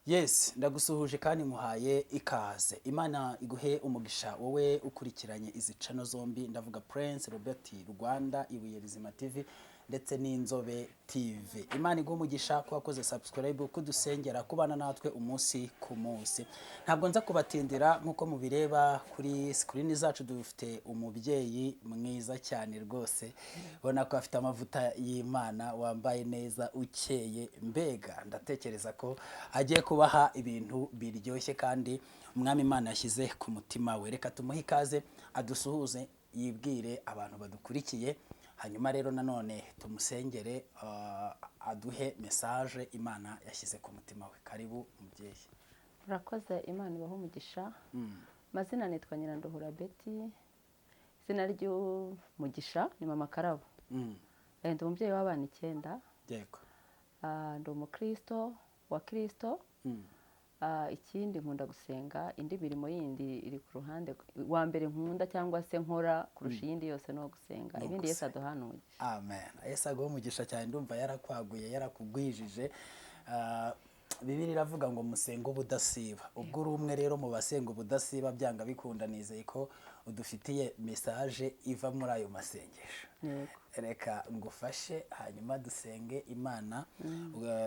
Yes, ndagusuhuje kandi nkuhaye ikaze. Imana iguhe umugisha wowe ukurikiranye izi channel zombi, ndavuga Prince Robert Rwanda, Ibuye Rizima TV ndetse n'Inzobe TV. Imana iguhe umugisha ko wakoze subscribe, kudusengera, kubana natwe umunsi ku munsi. Ntabwo nza kubatindira, nk'uko mubireba kuri screen zacu dufite umubyeyi mwiza cyane rwose, ubona ko afite amavuta y'Imana, wambaye neza, ukeye, mbega ndatekereza ko agiye kubaha ibintu biryoshye kandi Umwami Imana yashyize ku mutima we. Reka tumuhe ikaze adusuhuze, yibwire abantu badukurikiye, hanyuma rero nanone tumusengere, aduhe message Imana yashyize ku mutima we. Karibu mubyeyi. Urakoze, Imana ibahe umugisha. Amazina nitwa Nyiranduhura Betty, izina ry'umugisha ni Mama Karabo. Ndi umubyeyi w'abana 9. Ndi umukristo wa Kristo. Ikindi nkunda gusenga, indi mirimo yindi iri ku ruhande. Wa mbere nkunda cyangwa se nkora kurusha iyindi yose no gusenga, ibindi Yesu aduhana umugisha. Amen. Yesu aguhe umugisha cyane, ndumva yarakwaguye, yarakugwijije. Bibiliya iravuga ngo musenge ubudasiba. Ubwo uri umwe rero mu basenga ubudasiba, byanga bikunda nizeye ko udufitiye message iva muri ayo masengesho. Reka ngufashe hanyuma dusenge Imana.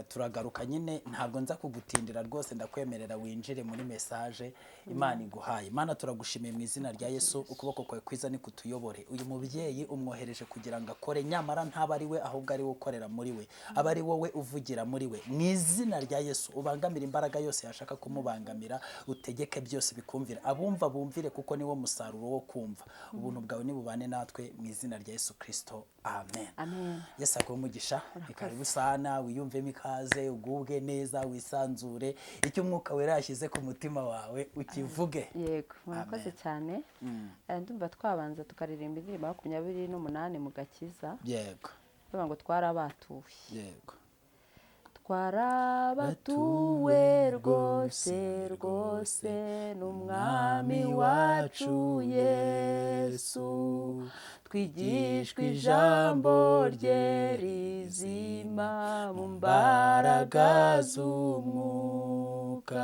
Turagaruka nyine, ntabwo nza kugutindira rwose, ndakwemerera winjire muri message Imana iguhaye. Imana turagushimiye mu izina rya Yesu, ukuboko kwawe kwiza ni kutuyobore. Uyu mubyeyi umwohereje kugira ngo akore, nyamara ntaba ari we, ahubwo ari we ukorera muri we, aba ari wowe uvugira muri we. Mu izina rya Yesu ubangamira imbaraga yose yashaka kumubangamira, utegeke byose bikumvira, abumva bumvire, kuko niwo musaruro wo kumva. Ubuntu bwawe nibubane natwe mu izina rya Yesu Kristo, amen. Amen. Yesu aguhe umugisha. Ni karibu sana, wiyumvemo ikaze, ugubwe neza, wisanzure, icyo Umwuka Wera yashyize ku mutima wawe ukivuge. Yego, murakoze cyane. Ndumva twabanza tukaririmba indirimbo 28 mu gakiza. Yego. Bavuga ngo twarabatuwe. Yego. Twarabatuwe rwose rwose n'Umwami wacu Yesu, twigishwa ijambo rye rizima mu mbaraga z'umwuka,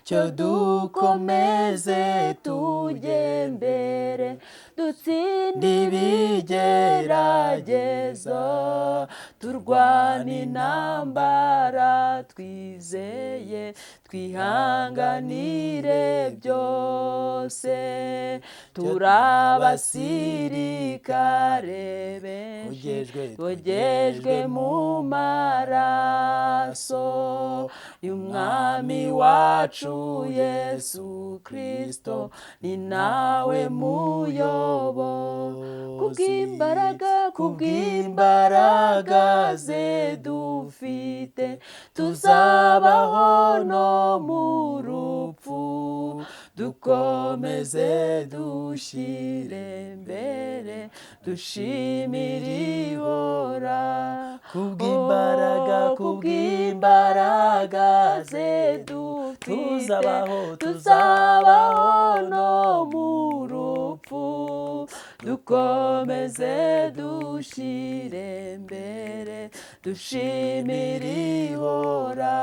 cyo dukomeze tujye mbere, dutsinde ibigeragezo, turwane intambara twizeye, twihanganire byose, turabasirikare benshi twogejwe mu maraso y'Umwami wacu Yesu Kristo, ni nawe muyobozi. Kubw'imbaraga ze dufite, tuzabaho no mu rupfu, dukomeze dushyire mbere, dushimire Ihora. Kubw'imbaraga ze dufite, tuzabaho no mu rupfu, dukomeze dushyire mbere, dushimire Ihora.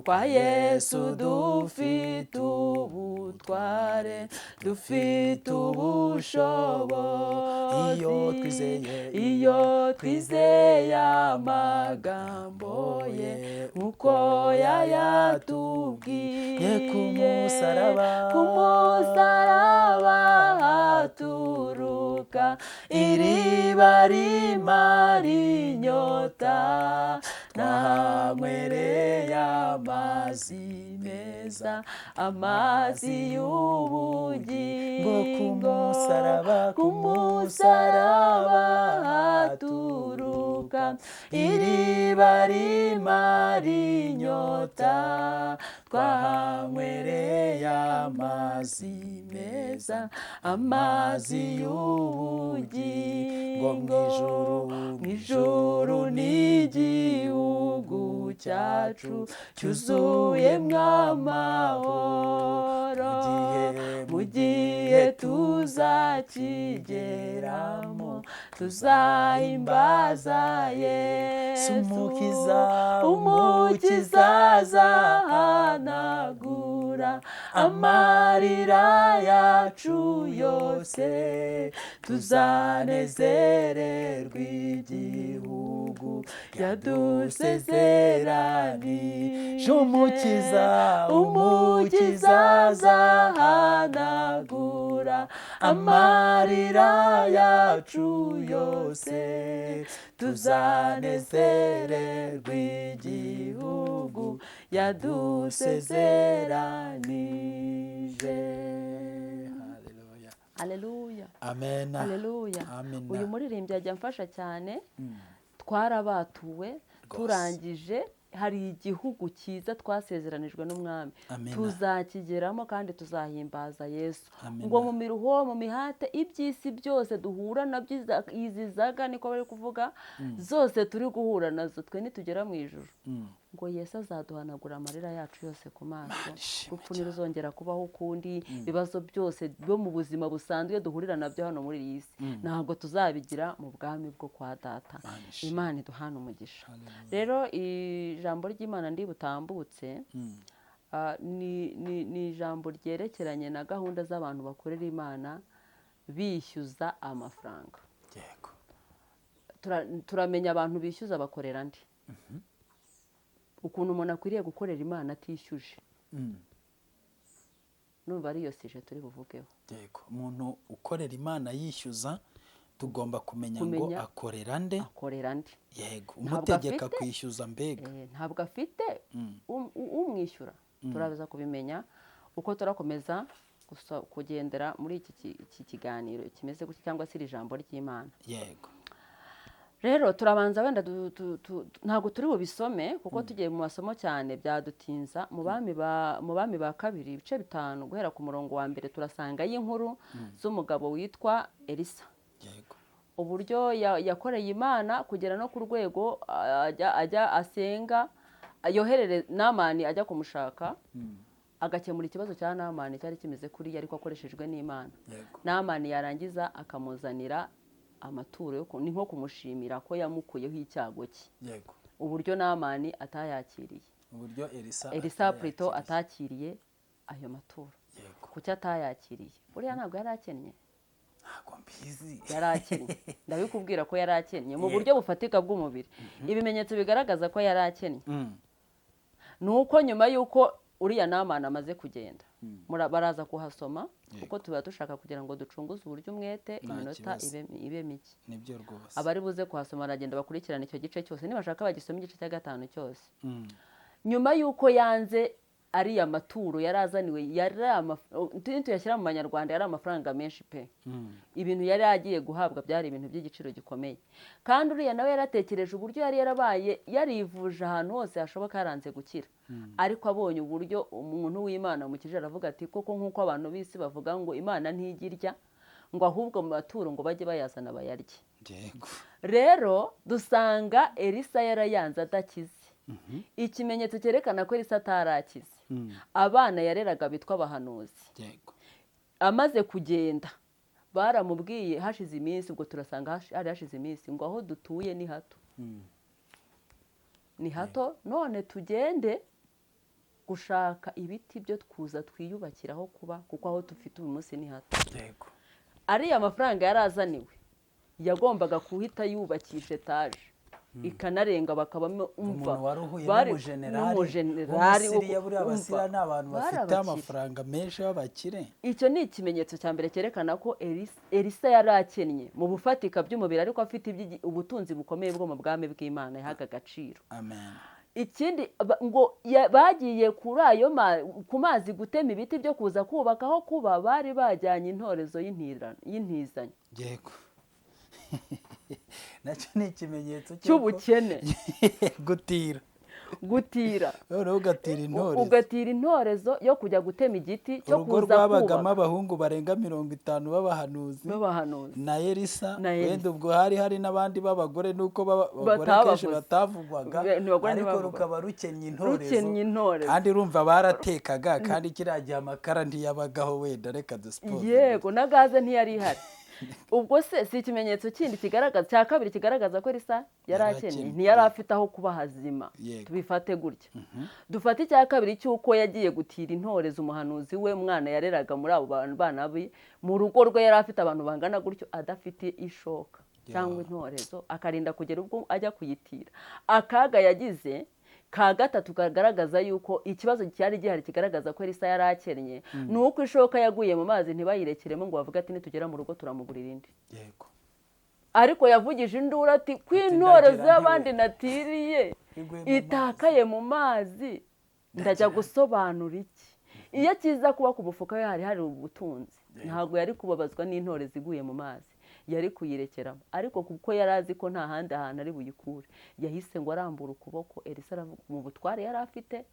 Kwa Yesu dufite ubutware, dufite ubushobozi, iyo twizeye amagambo ye nk'uko yayatubwiye. Ku musaraba haturuka iriba rimara inyota, twahanywereye amazi meza, amazi y'ubugingo. Ku musaraba haturuka iriba rimara inyota, twahanywereye amazi meza, amazi y'ubugingo. Mu ijuru n'igihugu cyacu cyuzuyemwo amahoro, mu gihe tuzakigeramo tuzahimbaza Yesu. Umukiza, Umukiza azahanagura amarira yacu yose, tuzanezererwa igihugu yadusezeranije. Umukiza, Umukiza azahanagura amarira yacu yose, tuzanezererwa igihugu yadusezeranije. Haleluya. Haleluya. Amen. Haleluya. Amina. Uyu muririmbyi ajya amfasha cyane. Twarabatuwe, turangije, hari igihugu cyiza twasezeranijwe n'umwami, Amina. tuzakigeramo kandi tuzahimbaza Yesu. Amina. Ngo mu miruho, mu mihate, iby'isi byose duhura nabyo, izi zaga niko bari kuvuga, zose turi guhura nazo, twe nitugera mu ijuru, ngo Yesu azaduhanagura amarira yacu yose ku maso. Imana ishimwe. Urupfu ntiruzongera kubaho ukundi. Ibibazo byose byo mu buzima busanzwe duhurira nabyo hano muri iyi si, ntabwo tuzabigira mu bwami bwo kwa data. Imana ishimwe. Imana iduhana umugisha. Rero ijambo ry'Imana ndi butambutse, ni ijambo ryerekeranye na gahunda z'abantu bakorera Imana bishyuza amafaranga. Turamenya abantu bishyuza bakorera andi, ukuntu umuntu akwiriye gukorera Imana atishyuje. Numva ari iyo sujet turi buvugeho. Yego, umuntu ukorera Imana yishyuza, tugomba kumenya ngo Kumenya akorera nde? Akorera nde? Yego, Ntabwo umutegeka afite. kwishyuza mbega. Ntabwo afite umwishyura. Turaza kubimenya uko turakomeza kugendera muri iki kiganiro kimeze gutya, cyangwa se iri jambo ry'Imana. Rero turabanza wenda ntabwo turi bubisome, kuko tugiye mu masomo cyane byadutinza. Mu Bami ba Kabiri, ibice 5, guhera ku murongo wa 1, turasanga y'inkuru z'umugabo witwa Elisa. Uburyo yakoreye Imana kugera no ku rwego ajya asenga, yoherere Namani ajya kumushaka, agakemura ikibazo cya Namani cyari kimeze kuriya, ariko akoreshejwe n'Imana. Namani yarangiza akamuzanira amaturo yo ni nko kumushimira ko yamukuyeho icyago cye. Uburyo Namani atayakiriye. Uburyo Elisa Elisa atayakiriye. Plutôt atakiriye ayo maturo. Kuki atayakiriye? Buriya ntabwo yari akennye. Ntabwo mbizi. Yari akennye. Ndabikubwira ko yari akennye mu buryo bufatika bw'umubiri. Ibimenyetso bigaragaza ko yari akennye ni uko nyuma y'uko uriya Namani amaze kugenda, baraza kuhasoma, kuko tuba dushaka kugira ngo ducunguze uburyo umwete, Nta iminota kibazo. ibe mike. Nibyo rwose. Abari buze kuhasoma baragenda bakurikirana icyo gice cyose, nibashaka bagisome igice cya 5 cyose. Nyuma y'uko yanze ariya maturo yari azaniwe, yari tuyashyira mu manyarwanda, yari amafaranga menshi pe. Ibintu yari agiye guhabwa byari ibintu by'igiciro gikomeye. Kandi uriya nawe yaratekereje uburyo yari yarabaye, yarivuje ahantu hose hashoboka, yaranze gukira. Ariko abonye uburyo umuntu w'Imana amukijije, aravuga ati koko nk'uko abantu b'isi bavuga ngo Imana ntigirya, ngo ahubwo mu maturo ngo bajye bayazana bayarye. Rero dusanga Elisa yarayanze adakize. Ikimenyetso cyerekana ko Elisa atarakize, abana yareraga bitwa abahanuzi. Amaze kugenda baramubwiye hashize iminsi, ubwo turasanga hari hashize iminsi, ngo aho dutuye ni hato. Ni hato, none tugende gushaka ibiti byo kuza twiyubakiraho kuba, kuko aho dufite uyu munsi ni hato. Ariya mafaranga yarazaniwe yagombaga guhita yubakisha etaje ikanarenga, bakabamo umva Umuntu wari uhuye bari n'umujenerali n'umujenerali w'Umusiriya, buriya umva, Abasiriya ni abantu bari bafite abakire. amafaranga menshi b'abakire. Icyo ni ikimenyetso cya mbere cyerekana ko Elisa yari akennye mu bufatika by'umubiri, ariko afite ubutunzi bukomeye bwo mu bwami bw'Imana yahaga agaciro. Amen. Ikindi, ngo bagiye kuri ayo ku mazi gutema ibiti byo kuza kubaka aho kuba, bari bajyanye intorezo y'intizanyo. Yego. Nacyo ni ikimenyetso cy'uko cy'ubukene. Gutira. Gutira. Noneho ugatira intorezo. Ugatira intorezo yo kujya gutema igiti cyo Urugo kuza rwabagamo kubaka. abahungu barenga 50 b'abahanuzi. B'abahanuzi. Na Elisa, Na Elisa. wenda ubwo hari n'abandi b'abagore, nuko abagore Batabavuze. kenshi batavugwaga, Ni abagore ariko ntibavugwaga. rukaba rukennye intorezo. Rukennye intorezo. Kandi urumva baratekaga, kandi kiriya gihe amakara ntiyabagaho, wenda reka dusipoze. Yego, na gaze ntiyari ihari. Ubwo se si ikimenyetso kindi kigaragaza cya kabiri kigaragaza ko Elisa yari akennye, ntiyari afite aho kuba hazima. Tubifate gutya. Dufate icya kabiri cy'uko yagiye gutira intorezo umuhanuzi we, mwana yareraga muri abo bana be mu rugo rwe, yari afite abantu bangana gutyo adafite ishoka cyangwa intorezo, akarinda kugera ubwo ajya kuyitira. Akaga yagize ka gatatu kagaragaza yuko ikibazo cyari gihari kigaragaza ko Elisa yari akennye, ni uko ishoka yaguye mu mazi ntibayirekeremo ngo bavuge ati nitugera mu rugo turamugurira indi. Yego. Ariko yavugije induru ati kw'intorezo y'abandi natiriye itakaye mu mazi, ndajya gusobanura iki? Iyo kiza kuba ku mufuka we hari hari ubutunzi, ntabwo yari kubabazwa n'intorezo iguye mu mazi, yari kuyirekeramo. Ariko kuko yari azi ko nta handi ahantu ari buyikure, yahise ngo arambura ukuboko. Elisa aravuga mu butware yari afite,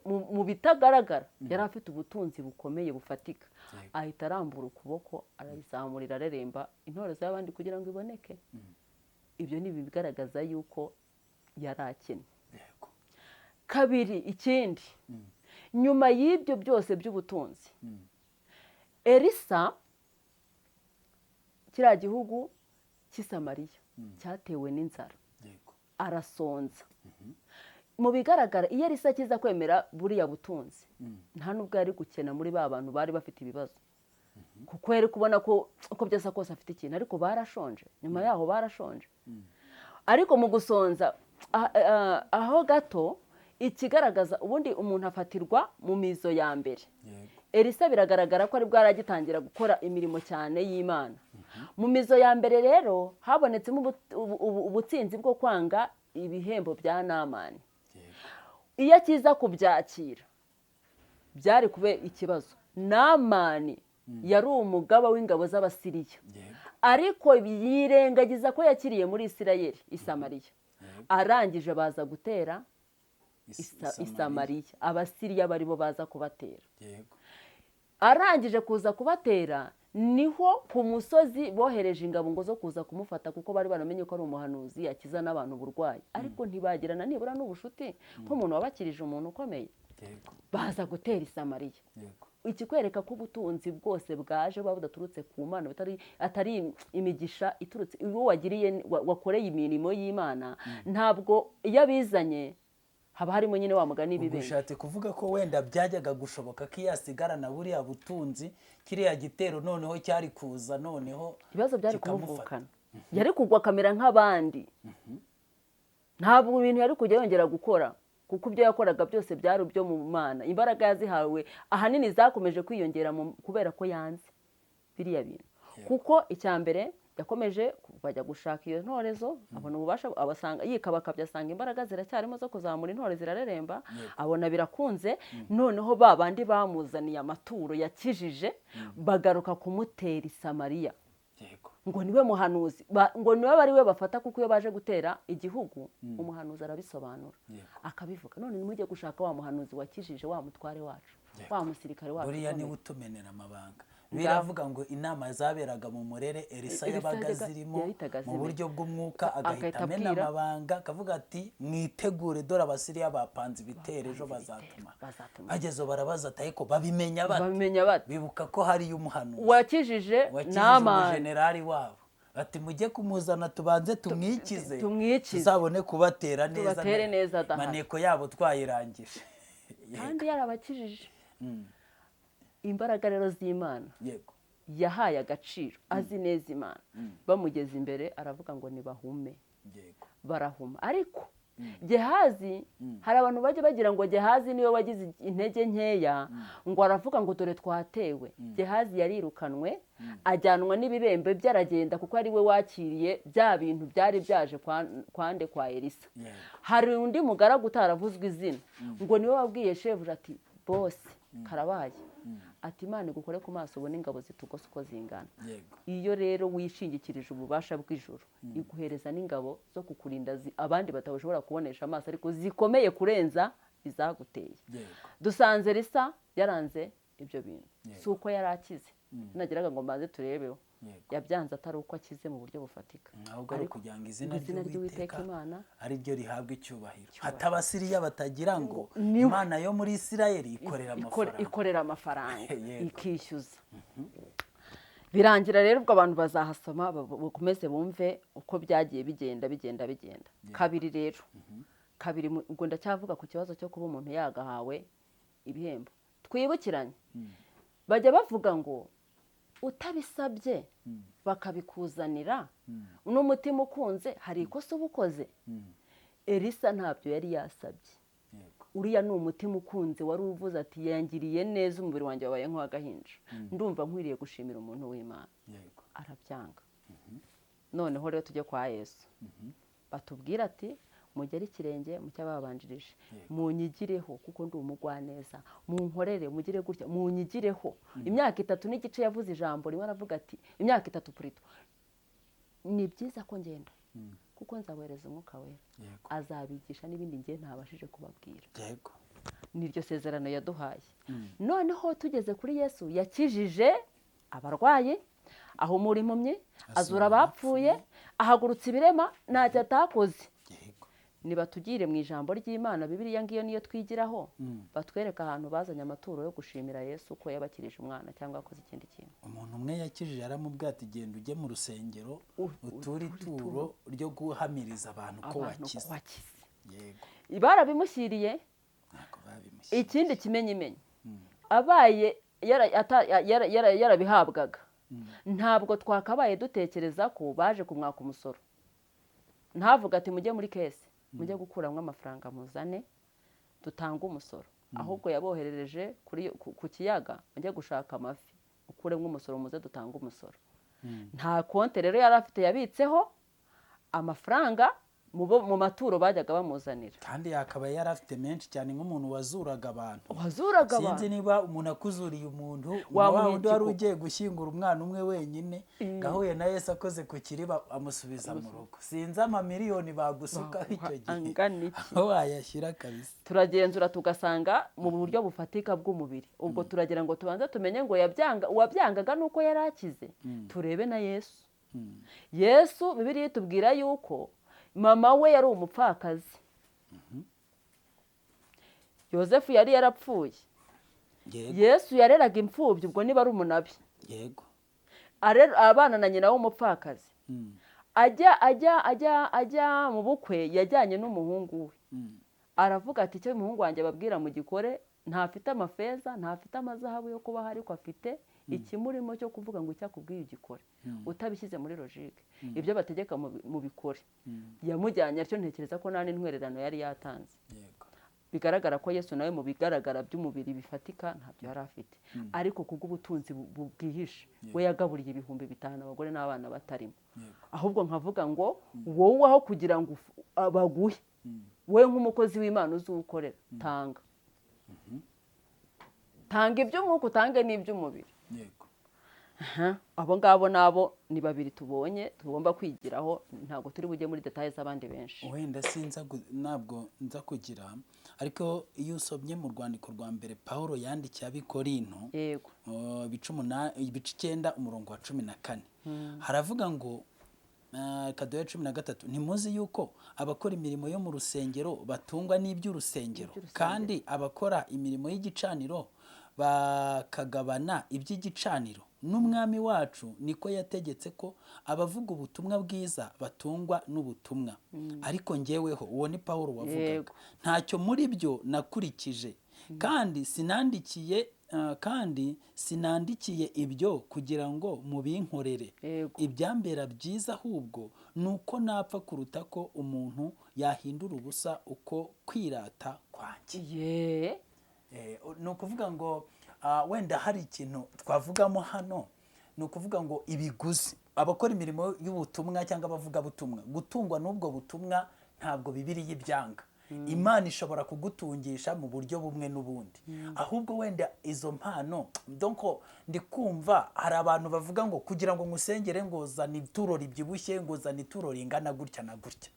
mu bitagaragara yari afite ubutunzi bukomeye bufatika, ahita arambura ukuboko arayizamurira areremba intorezo y'abandi kugira ngo iboneke. Ibyo ni ibigaragaza yuko yari akennye. Kabiri, ikindi nyuma y'ibyo byose by'ubutunzi, Elisa kiriya gihugu cy'i Samariya cyatewe n'inzara, arasonza. Mu bigaragara iyo Elisa akiza kwemera buriya butunzi, nta nubwo yari gukena muri ba bantu bari bafite ibibazo, kuko yari kubona ko uko byasa kose afite ikintu, ariko barashonje. Nyuma yaho barashonje. Ariko mu gusonza aho gato, ikigaragaza ubundi umuntu afatirwa mu mizo ya mbere. Elisa biragaragara ko ari bwo yaragitangira gukora imirimo cyane y'Imana. Mu mizo ya mbere rero habonetsemo ubutsinzi bwo kwanga ibihembo bya Namani. Iyo akiza kubyakira byari kube ikibazo. Namani yari umugaba w'ingabo z'Abasiriya, ariko yirengagiza ko yakiriye muri Isirayeli i Samariya. Arangije baza gutera Isamariya, Abasiriya baribo baza kubatera. Arangije kuza kubatera, niho ku musozi bohereje ingabo ngo zo kuza kumufata, kuko bari baramenye ko ari umuhanuzi yakiza n'abantu uburwayi, ariko ntibagirana nibura n'ubushuti nk'umuntu wabakirije umuntu ukomeye. Baza gutera Isamariya. Ikikwereka ko ubutunzi bwose bwaje buba budaturutse ku Mana, atari imigisha iturutse uwo wagiriye wakoreye imirimo y'Imana. Ntabwo iyo abizanye haba harimo nyine wa mugani bibiri. Ushatse kuvuga ko wenda byajyaga gushoboka ko yasigarana buriya butunzi, kiriya gitero noneho cyari kuza, noneho ibibazo byari kumuvukana, yari kugwa kamera nk'abandi. Ntabwo ibintu yari kujya yongera gukora, kuko ibyo yakoraga byose byari ibyo mu Mana. Imbaraga yazihawe ahanini zakomeje kwiyongera kubera ko yanze biriya bintu. Kuko icya mbere yakomeje bajya gushaka iyo ntorezo, abona ububasha, abasanga yikabakabya, asanga imbaraga ziracyarimo zo kuzamura intore zirareremba, abona birakunze. Noneho ba bandi bamuzaniye amaturo yakijije bagaruka kumutera i Samariya ngo niwe muhanuzi, ngo niwe bari we bafata, kuko iyo baje gutera igihugu umuhanuzi arabisobanura akabivuga. None nimujye gushaka wa muhanuzi wakijije wa mutware wacu, wa musirikare wacu, buriya niwe utumenera amabanga. Biravuga ngo inama zaberaga mu murere Elisa yabaga zirimo mu buryo bw'umwuka, agahita amena amabanga akavuga ati mwitegure, dore Abasiriya bapanze ibitero ejo bazatuma. Bagezo barabaza ati ariko babimenya bate? Bibuka ko hari umuhanuzi wakijije Namani, generali wabo, bati mujye kumuzana tubanze tumwikize, tuzabone kubatera neza, maneko yabo twayirangije. Kandi yarabakijije. Imbaraga rero z'Imana yahaye agaciro, azi neza Imana. Bamugeze imbere aravuga ngo nibahume, barahuma. Ariko Gehazi, hari abantu bajya bagira ngo Gehazi niwe wagize intege nkeya, ngo aravuga ngo dore twatewe. Gehazi yarirukanwe ajyanwa n'ibibembe byaragenda, kuko ari we wakiriye bya bintu byari byaje kwande kwa Elisa. Hari undi mugaragu utaravuzwe izina, ngo niwe wabwiye shebuja ati bose karabaye, ati Imana igukore ku maso ubone ingabo zitugose uko zingana. Iyo rero wishingikirije ububasha bw'ijuru, iguhereza n'ingabo zo kukurinda abandi batashobora kubonesha amaso, ariko zikomeye kurenza izaguteye. Dusanze Elisa yaranze ibyo bintu, si uko yari akize, nagiraga ngo mbanze turebeho, yabyanze atari uko akize mu buryo bufatika, ahubwo ari kugira ngo izina ry'Uwiteka Imana ari ryo rihabwa icyubahiro. Hatabasiriya batagira ngo Imana yo muri Isirayeli ikorera amafaranga, ikishyuza. Birangira rero ubwo abantu bazahasoma bakomeze bumve uko byagiye bigenda bigenda bigenda. Kabiri rero, kabiri ubwo ndacyavuga ku kibazo cyo kuba umuntu yagahawe ibihembo. Twibukiranye, bajya bavuga ngo utabisabye bakabikuzanira n'umutima ukunze hari ikosa uba ukoze. Elisa ntabyo yari yasabye. Uriya ni umutima ukunze wari uvuze ati yangiriye neza, umubiri wanjye wabaye nk'uw'agahinja, ndumva nkwiriye gushimira umuntu w'Imana. Arabyanga. Noneho rero tujye kwa Yesu, batubwira ati mugere ikirenge mu cy'ababanjirije, munyigireho kuko ndi umugwaneza, munkorere, mugire gutya, munyigireho. Imyaka 3 n'igice yavuze ijambo rimwe, aravuga ati imyaka 3 purito ni byiza ko ngenda kuko nzabohereza umwuka wera, azabigisha n'ibindi ngiye ntabashije kubabwira. Niryo sezerano yaduhaye. Noneho tugeze kuri Yesu, yakijije abarwayi, ahumura impumyi, azura abapfuye, ahagurutsa ibirema, ntacyo atakoze. Nibatugire mu ijambo ry'Imana, Bibiliya ngiyo niyo twigiraho, batwereka ahantu bazanye amaturo yo gushimira Yesu ko yabakirije umwana cyangwa yakoze ikindi kintu. Umuntu umwe yakijije aramubwira ati genda ujye mu rusengero uture ituro ryo guhamiriza abantu ko wakize. Yego. Barabimushyiriye. Ntabwo babimushyiriye. Ikindi kimenyimenyi, abaye yarabihabwaga, ntabwo twakabaye dutekereza ko baje kumwaka umusoro. Ntavuga ati mujye muri kese mujye gukuramo amafaranga muzane dutange umusoro, ahubwo yaboherereje ku kiyaga mujye gushaka amafi ukuremo umusoro muze dutange umusoro. Nta konte rero yari afite yabitseho amafaranga mu maturo bajyaga bamuzanira. Kandi yakaba yari afite menshi cyane nk'umuntu wazuraga abantu. Sinzi niba umuntu akuzuriye umuntu wa wundi wari ugiye gushyingura umwana umwe wenyine, gahuye na Yesu akoze ku kiriba amusubiza mu rugo. Sinzi amamiliyoni bagusukaho icyo gihe aho wayashyira kabisa. Turagenzura tugasanga mu buryo bufatika bw'umubiri. Ubwo turagira ngo tubanze tumenye ngo uwabyangaga nuko yari akize. Turebe na Yesu. Yesu Bibiliya itubwira yuko mama we yari umupfakazi. Yosefu yari yarapfuye. Yesu yareraga imfubyi, ubwo niba ari umunabi. Yego. Abana na nyina w'umupfakazi. Ajya ajya ajya ajya mu bukwe yajyanye n'umuhungu we. Aravuga ati icyo umuhungu wanjye ababwira mu gikore, ntafite amafeza, ntafite amazahabu yo kubaha, ariko afite ikimurimo cyo kuvuga ngo icyakubwiye ugikore, utabishyize muri logique, ibyo bategeka mu bikore. Yamujyanye atyo, ntekereza ko nta n'intwererano yari yatanze. Bigaragara ko Yesu nawe mu bigaragara by'umubiri bifatika ntabyo yari afite, ariko kubw'ubutunzi bwihishe we yagaburiye 5,000 abagore n'abana batarimo. Ahubwo nkavuga ngo wowe aho kugira ngo baguhe, wowe nk'umukozi w'Imana uzukorera, tanga. Tanga iby'umwuka, utange n'iby'umubiri. Yego. Abo ngabo nabo ni babiri tubonye tugomba kwigiraho, ntabwo turi bujye muri details z'abandi benshi. Wenda sinza ntabwo nza kugira, ariko iyo usomye mu rwandiko rwa mbere Paulo yandikiye ab'Ikorinto, yego, ibice 9 umurongo wa 14, haravuga ngo kadoya 13, ntimuzi yuko abakora imirimo yo mu rusengero batungwa n'iby'urusengero, kandi abakora imirimo y'igicaniro bakagabana iby'igicaniro. N'umwami wacu niko yategetse ko abavuga ubutumwa bwiza batungwa n'ubutumwa. Ariko njyeweho, uwo ni Paulo wavugaga, ntacyo muri byo nakurikije, kandi sinandikiye ibyo kugira ngo mubinkorere. Ibyambera byiza ahubwo nuko napfa kuruta ko umuntu yahindura ubusa uko kwirata kwanjye. Ni ukuvuga ngo wenda hari ikintu twavugamo hano, ni ukuvuga ngo ibiguzi abakora imirimo y'ubutumwa cyangwa abavuga butumwa, gutungwa n'ubwo butumwa ntabwo Bibiliya ibyanga. Imana ishobora kugutungisha mu buryo bumwe n'ubundi. Ahubwo wenda izo mpano, donc ndi kumva hari abantu bavuga ngo kugira ngo nkusengere ngo zana ituro ribyibushye, ngo zana ituro ringana gutya na gutya.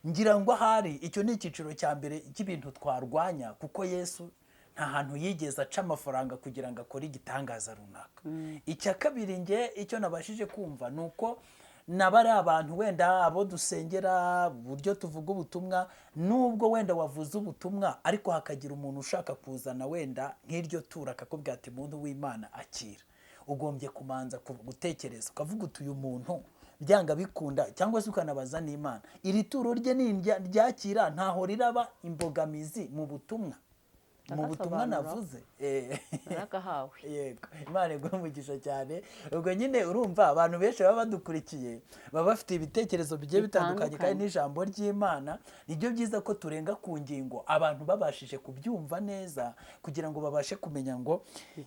Ngira ngo ahari icyo ni icyiciro cya mbere cy'ibintu twarwanya, kuko Yesu nta hantu yigeze aca amafaranga kugira ngo akore igitangaza runaka. Icya kabiri nge icyo nabashije kumva nuko nabari abantu wenda abo dusengera buryo tuvuga ubutumwa, nubwo wenda wavuze ubutumwa ariko hakagira umuntu ushaka kuzana wenda nk'iryo tura akakubwira ati muntu w'Imana akira. Ugombye kumanza gutekereza, ukavuga uti uyu muntu byanga bikunda, cyangwa se ukanabaza n'Imana, iri turo rye ni ryakira, ntaho riraba imbogamizi mu butumwa, mu butumwa navuze. Naragahawe. Yego, Imana iguhe umugisha cyane. Ubwo nyine urumva abantu benshi baba badukurikiye baba bafite ibitekerezo bigiye bitandukanye, kandi n'ijambo ry'Imana nibyo byiza ko turenga ku ngingo abantu babashije kubyumva neza, kugira ngo babashe kumenya ngo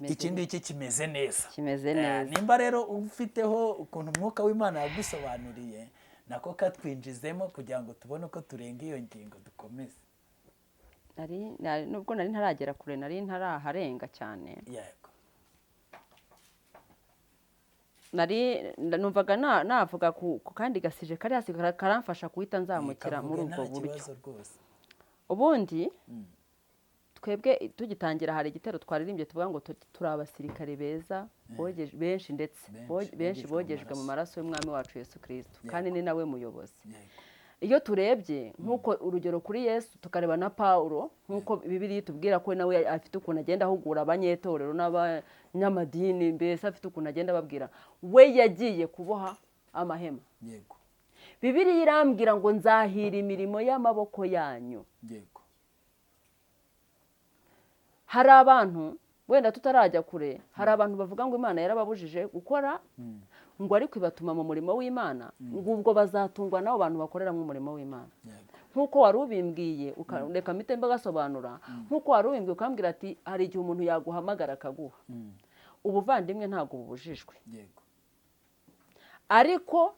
iki ngiki kimeze neza. Kimeze neza. Nimba rero ufiteho ukuntu umwuka w'Imana yagusobanuriye, nako katwinjizemo kugira ngo tubone uko turenga iyo ngingo dukomeze. Nubwo nari ntaragera kure, nari ntaraharenga cyane. Yego. Nari numvaga navuga ku kandi gasije kari hasi karamfasha kuhita nzamukira muri ubwo buryo. Ubundi twebwe tugitangira hari igitero twaririmbye tuvuga ngo turi abasirikare beza benshi, ndetse benshi bogejwe mu maraso y'Umwami wacu Yesu Kristo, kandi ni nawe muyobozi. Iyo turebye nk'uko urugero kuri Yesu, tukareba na Paulo, nk'uko Bibiliya itubwira ko nawe afite ukuntu agenda ahugura abanyetorero n'abanyamadini, mbese afite ukuntu agenda ababwira, we yagiye kuboha amahema. Yego. Bibiliya irambwira ngo nzahira imirimo y'amaboko yanyu. Yego. Hari abantu wenda tutarajya kure, hari abantu bavuga ngo Imana yarababujije gukora, ngo ariko ibatuma mu murimo w'Imana, ngo ubwo bazatungwa n'abo bantu bakorera mu murimo w'Imana. Nk'uko wari ubimbwiye, reka mpite mbagasobanura, nk'uko wari ubimbwiye ukambwira ati hari igihe umuntu yaguhamagara akaguha. Ubuvandimwe ntabwo bubujijwe. Ariko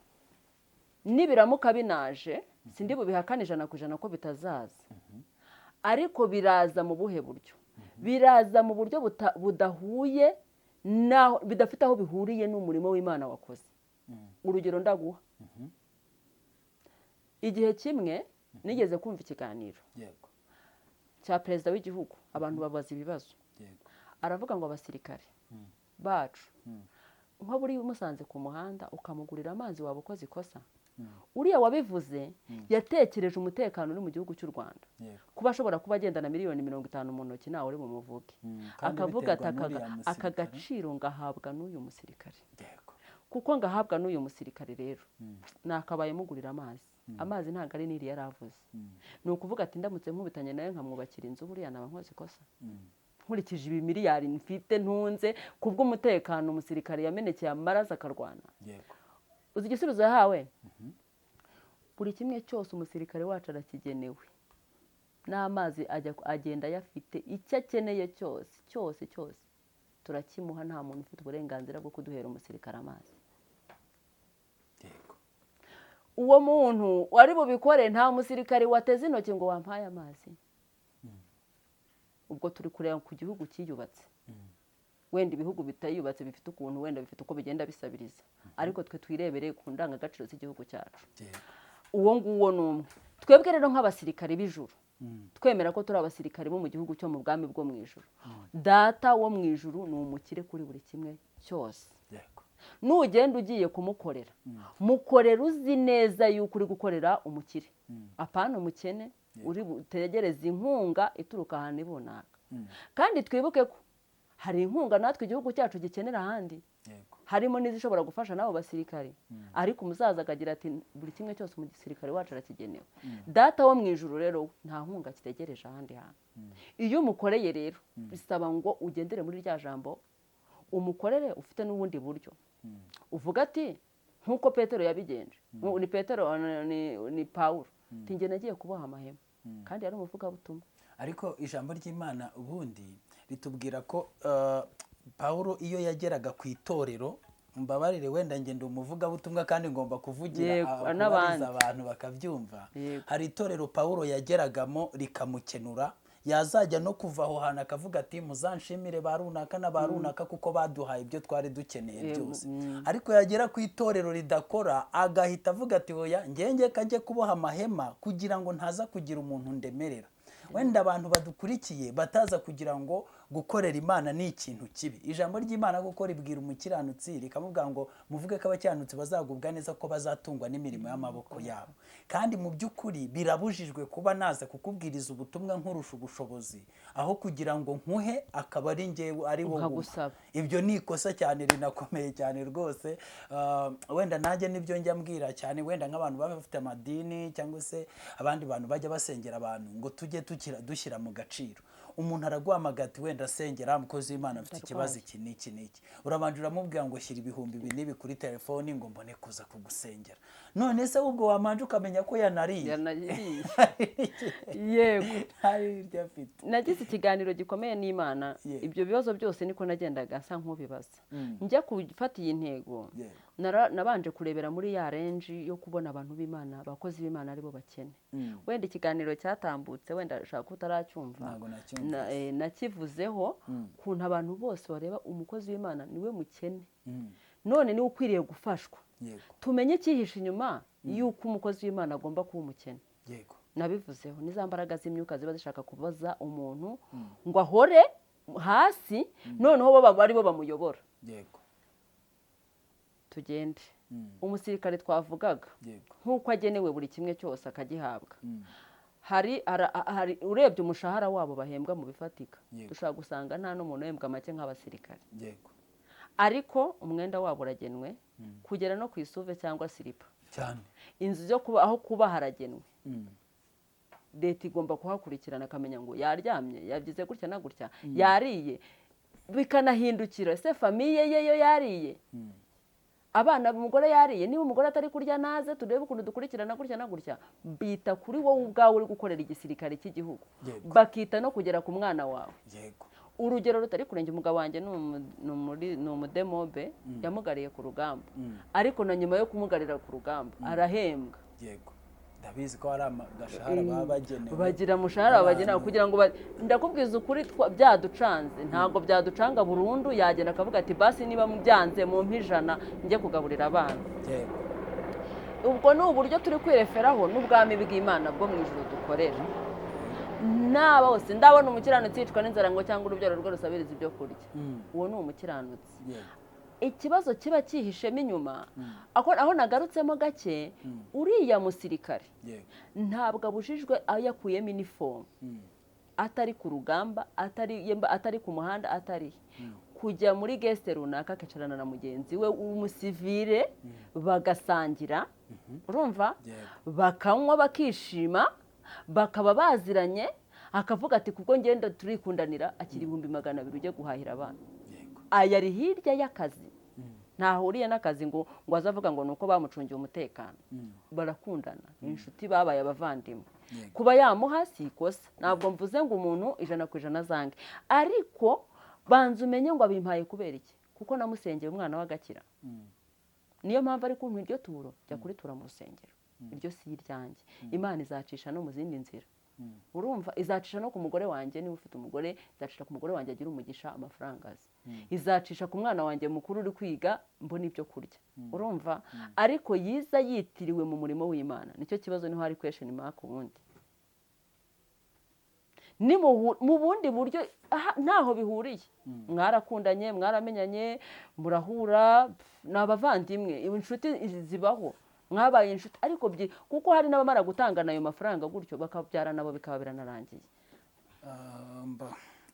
nibiramuka binaje, sindi bubihakane 100% ko bitazaza. Ariko biraza mu buhe buryo? Biraza mu buryo budahuye, bidafite aho bihuriye n'umurimo w'Imana wakoze. Urugero ndaguha. Igihe kimwe nigeze kumva ikiganiro cya perezida w'igihugu, abantu babaza ibibazo. Aravuga ngo abasirikare bacu, nko buri umusanze ku muhanda ukamugurira amazi waba ukoze ikosa. Uriya wabivuze yatekereje umutekano uri mu gihugu cy'u Rwanda, kuba ashobora kuba agendana 50 miliyoni mu ntoki ntawe uri bumuvuge, akavuga ati aka gaciro ngahabwa n'uyu musirikare, kuko ngahabwa n'uyu musirikare rero nakabaye mugurira amazi. Amazi ntabwo ari n'iri yaravuze, ni ukuvuga ati ndamutse nkubitanye nawe nkamwubakira inzu, buriya naba nkoze ikosa. Nkurikije ibi miliyari mfite ntunze kubw'umutekano umusirikare yamenekeye amaraso akarwana. Uzi igisubizo yahawe? Buri kimwe cyose umusirikare wacu arakigenewe, n'amazi agenda ayafite, icyo akeneye cyose cyose cyose turakimuha, nta muntu ufite uburenganzira bwo kuduhera umusirikare amazi. Uwo muntu wari bubikore, nta musirikare wateze intoki ngo wampaye amazi. Ubwo turi kureba ku gihugu cyiyubatse, wenda ibihugu bitayubatse bifite ukuntu, wenda bifite uko bigenda bisabiriza, ariko twe twirebere ku ndangagaciro z'igihugu cyacu. Uwo nguwo ni umwe. Twebwe rero nk'abasirikare b'ijuru, twemera ko turi abasirikare bo mu gihugu cyo mu bwami bwo mu ijuru. Data wo mu ijuru ni umukire kuri buri kimwe cyose. Nugenda ugiye kumukorera, mukorera uzi neza yuko uri gukorera umukire, apana umukene uri butegereze inkunga ituruka ahantu runaka. Kandi twibuke ko hari inkunga natwe igihugu cyacu gikenera ahandi, harimo n'izishobora gufasha n'abo basirikare, ariko umusaza akagira ati buri kimwe cyose umusirikare wacu arakigenewe. Data wo mu ijuru rero nta nkunga kitegereje ahandi hantu. Iyo umukoreye rero bisaba ngo ugendere muri rya jambo, umukorere ufite n'ubundi buryo. Uvuga ati nk'uko Petero yabigenje, ni Petero ni Paulo, tinge nagiye kuboha amahema, kandi yari umuvugabutumwa. Ariko ijambo ry'Imana ubundi ritubwira ko Paulo iyo yageraga ku itorero, mbabarire wenda ngenda umuvugabutumwa kandi ngomba kuvugira abantu bakabyumva, hari itorero Paulo yageragamo rikamukenura, yazajya no kuva aho hantu akavuga ati muzanshimire ba runaka na ba runaka kuko baduhaye ibyo twari dukeneye byose. Ariko yagera ku itorero ridakora agahita avuga ati oya ngenge kajye kuboha amahema kugira ngo ntaza kugira umuntu ndemerera. Wenda abantu badukurikiye bataza kugira ngo gukorera Imana ni ikintu kibi. Ijambo ry'Imana kuko ribwira umukiranutsi rikamubwira ngo muvuge ko abakiranutsi bazagubwa neza, ko bazatungwa n'imirimo y'amaboko yabo. Kandi mu by'ukuri birabujijwe kuba naza kukubwiriza ubutumwa nkurusha ubushobozi, aho kugira ngo nkuhe akaba ari njyewe ari wowe. Nkagusaba. Ibyo ni ikosa cyane rinakomeye cyane rwose. Wenda nanjye nibyo njya mbwira cyane, wenda nk'abantu baba bafite amadini cyangwa se abandi bantu bajya basengera abantu, ngo tujye dushyira mu gaciro. Umuntu araguhamagara ati wenda asengera umukozi w'Imana afite ikibazo iki n'iki n'iki, urabanje uramubwira ngo shyira ibihumbi ibi n'ibi kuri telefoni ngo mbone kuza kugusengera. None se ubwo wamanje ukamenya ko yanariye? Yanariye. Yego. Ntari iryo afite. Nagize ikiganiro gikomeye n'Imana. Ibyo bibazo byose niko nagendaga nsa nk'ubibaza. Njya gufata iyi ntego, nabanje kurebera muri ya range yo kubona abantu b'Imana, abakozi b'Imana aribo bakene. Wenda ikiganiro cyatambutse, wenda ushaka ko utaracyumva. Ntabwo nacyumvise. Nakivuzeho ukuntu abantu bose bareba umukozi w'Imana niwe mukene, none niwe ukwiriye gufashwa. Tumenye icyihishe inyuma y'uko umukozi w'Imana agomba kuba umukene. Nabivuzeho ni za mbaraga z'imyuka ziba zishaka kubaza umuntu ngo ahore hasi, noneho bo baba aribo bamuyobora. Tugende. Umusirikare twavugaga, nk'uko agenewe buri kimwe cyose akagihabwa, hari urebye umushahara wabo bahembwa mu bifatika, dushobora gusanga nta n'umuntu uhembwa make nk'abasirikare. Ariko umwenda wabo uragenwe kugera no ku isuve cyangwa silipa. Inzu zo kuba, aho kuba haragenwe. Leta igomba kuhakurikirana, akamenya ngo yaryamye, yagize gutya na gutya, yariye, bikanahindukira ese famille ye yo yariye, abana, umugore yariye. Niba umugore atari kurya, naze turebe ukuntu dukurikirana gutya na gutya. Bita kuri wowe ubwawe uri gukorera igisirikare cy'igihugu, bakita no kugera ku mwana wawe. Urugero rutari kurenge, umugabo wanjye ni umudemobe, yamugariye ku rugamba, ariko na nyuma yo kumugarira ku rugamba arahembwa. Ndabizi ko hari agashahara baba bagenewe. Bagira umushahara bagenewe kugira ngo ndakubwiza ukuri, byaducanze, ntabwo byaducanga burundu. Yagenda akavuga ati basi niba mubyanze mumpe 100 njye kugaburira abana. Ubwo ni uburyo turi kwireferaho n'ubwami bw'Imana bwo mu ijuru dukorera. Naba bose ndabona umukiranutsi yicwa n'inzara ngo cyangwa urubyaro rwe rusabiriza ibyo kurya. Uwo ni umukiranutsi. Ikibazo kiba cyihishemo inyuma, aho nagarutsemo gake, uriya musirikare ntabwo abujijwe yakuyemo inifomu, atari ku rugamba, atari ku muhanda, atari kujya muri geste runaka, akicarana na mugenzi we w'umusivire bagasangira, urumva, bakanywa, bakishima, bakaba baziranye, akavuga ati kuko ngenda turikundanira, akira 200,000 ujye guhahira abana. Aya ari hirya y'akazi, ntahuriye n'akazi ngo azavuga ngo nuko bamucungiye umutekano. Barakundana, ni inshuti, babaye abavandimwe. Kuba yamuha si ikosa, ntabwo mvuze ngo umuntu 100% azange, ariko banza umenye ngo abimpaye kubera iki, kuko namusengeye umwana w'agakira. Niyo mpamvu ari kumpa iryo turo, jya kuritura mu rusengero, iryo si iryanjye. Imana izacisha no mu zindi nzira. Urumva, izacisha no ku mugore wanjye, niba ufite umugore izacisha ku mugore wanjye agira umugisha amafaranga aze. Izacisha ku mwana wanjye mukuru uri kwiga mbona ibyo kurya. Urumva, ariko yiza yitiriwe mu murimo w'Imana, nicyo kibazo, niho hari question mark. Ubundi ni mu bundi buryo ntaho bihuriye. Mwarakundanye, mwaramenyanye, murahura, ni abavandimwe, inshuti zibaho, mwabaye inshuti, ariko kuko hari n'abamara gutangana ayo mafaranga gutyo bakabyara nabo bikaba biranarangiye.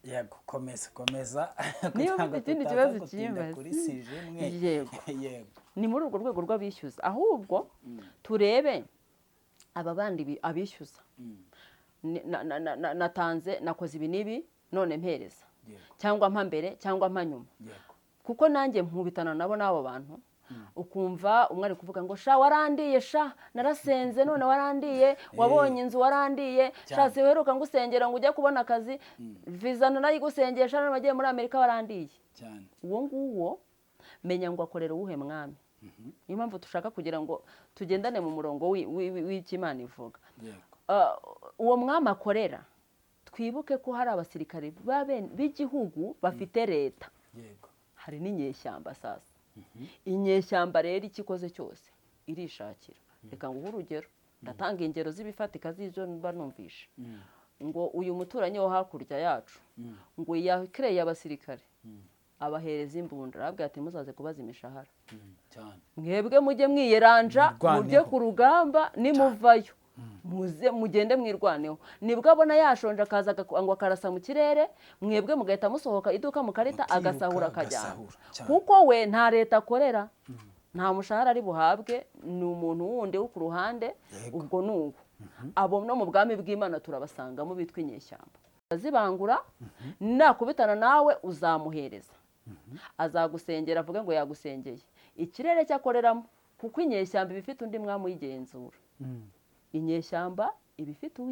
Yego, komeza. Niba ufite ikindi kibazo kimbaze. Kuri sije imwe. Yego. Ni muri urwo rwego rw'abishyuza, ahubwo turebe aba bandi abishyuza. Natanze, nakoze ibi n'ibi, none mpereza, cyangwa mpa mbere cyangwa mpa nyuma. Kuko nanjye nkubitana nabo n'abo bantu, ukumva umwe ari kuvuga ngo sha warandiye, sha narasenze none warandiye, wabonye inzu warandiye, sha siheruka ngusengera ngo ujye kubona akazi, visa narayigusengeye, sha none wagiye muri Amerika warandiye. Uwo nguwo menya ngo akorera uwuhe mwami. Niyo mpamvu dushaka kugira ngo tugendane mu murongo w'icyo Imana ivuga. Uwo mwami akorera, twibuke ko hari abasirikare b'igihugu bafite leta. Hari n'inyeshyamba sasa. Inyeshyamba rero ikikoze cyose irishakira. Reka nguhe urugero, ndatanga ingero z'ibifatika z'ibyo mba numvishe. Ngo uyu muturanyi wo hakurya yacu ngo yakereye abasirikare abahereza imbunda, arababwira ati muzaze kubaza imishahara, mwebwe mujye mwiyeranja mujye ku rugamba, nimuvayo muze mugende mwirwaneho. Nibwo abona yashonje akaza ngo akarasa mu kirere, mwebwe mugahita musohoka iduka mukarita, agasahura akajyana, kuko we nta leta akorera, nta mushahara ari buhabwe, ni umuntu wundi wo ku ruhande. Ubwo nuwo abo no mu bwami bw'Imana turabasangamo bitwa inyeshyamba azibangura. Nakubitana nawe uzamuhereza, azagusengera avuge ngo yagusengeye. Ikirere cyakoreramo, kuko inyeshyamba iba ifite undi mwami uyigenzura. Inyeshyamba iba ifite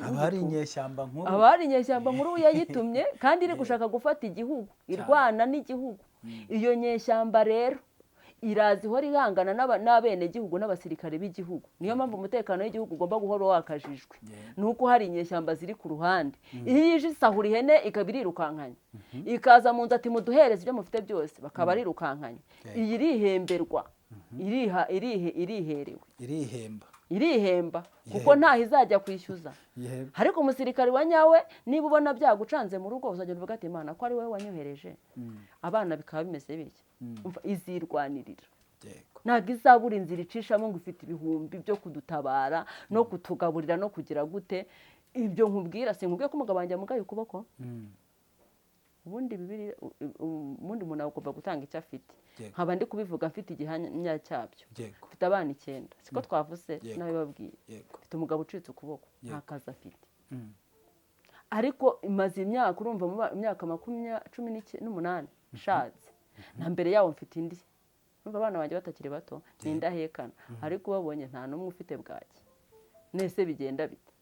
abari inyeshyamba nkuru, abari inyeshyamba nkuru yayitumye, kandi iri gushaka gufata igihugu, irwana n'igihugu. Iyo nyeshyamba rero iraza ihora ihangana n'abenegihugu n'abasirikare b'igihugu. Niyo mpamvu umutekano w'igihugu ugomba guhora wakajijwe, nuko hari inyeshyamba ziri ku ruhande. Iyo ije isahura ihene ikaba irirukankanye, ikaza mu nzu ati muduhereze ibyo mufite byose, bakaba arirukankanye. Iyi irihemberwa, iriherewe, irihemba, kuko ntaho izajya kwishyuza. Ariko umusirikare wa nyawe, niba ubona byagucanze mu rugo, uzagenda uvuga ati Imana ko ari wowe wanyohereje, abana bikaba bimeze bityo, izirwanirira. Ntabwo izabura inzira icishamo ngo ifite ibihumbi byo kudutabara no kutugaburira no kugira gute. Ibyo nkubwira, sinkubwiye ko umugabo wanjye amugaye ukuboko. Ubundi bibiri, ubundi umuntu agomba gutanga icyo afite. Nkaba ndi kubivuga mfite igihamya cyabyo. Mfite abana 9, siko twavuze, nabibabwiye. Mfite umugabo ucitse ukuboko, nta kazi afite. Ariko imaze imyaka, urumva, imyaka 18 nshatse. Na mbere yawo mfite indi. Urumva abana banjye batakiri bato, ni indahekana. Ariko ubabonye nta n'umwe ufite bwaki. Nese bigenda bite?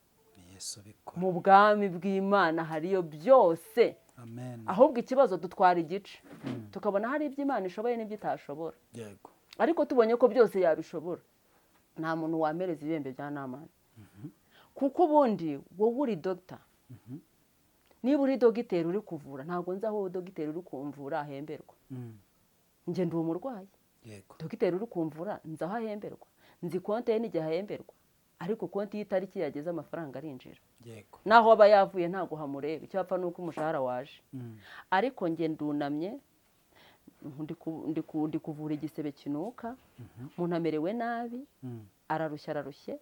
Mu bwami bw'Imana hariyo byose. Amen. Ahubwo ikibazo dutwara igice, tukabona hari ibyo Imana ishoboye n'ibyo itashobora. Yego. Ariko tubonye ko byose yabishobora, nta muntu wamereza ibihembe bya Namani. Kuko ubundi wowe uri doctor, niba uri dogiteri uri kuvura, ntabwo nzi aho dogiteri uri kumvura ahemberwa. Njye ndi umurwayi. Yego. Dogiteri uri kumvura nzi aho ahemberwa, nzi konti ye n'igihe ahemberwa, ariko konti y'itariki yageze amafaranga arinjira. Yego. Naho aba yavuye ntago hamureba, icyo apfa nuko umushahara waje. Ariko njye ndunamye, ndi kuvura igisebe kinuka, umuntu amerewe nabi, ararushye,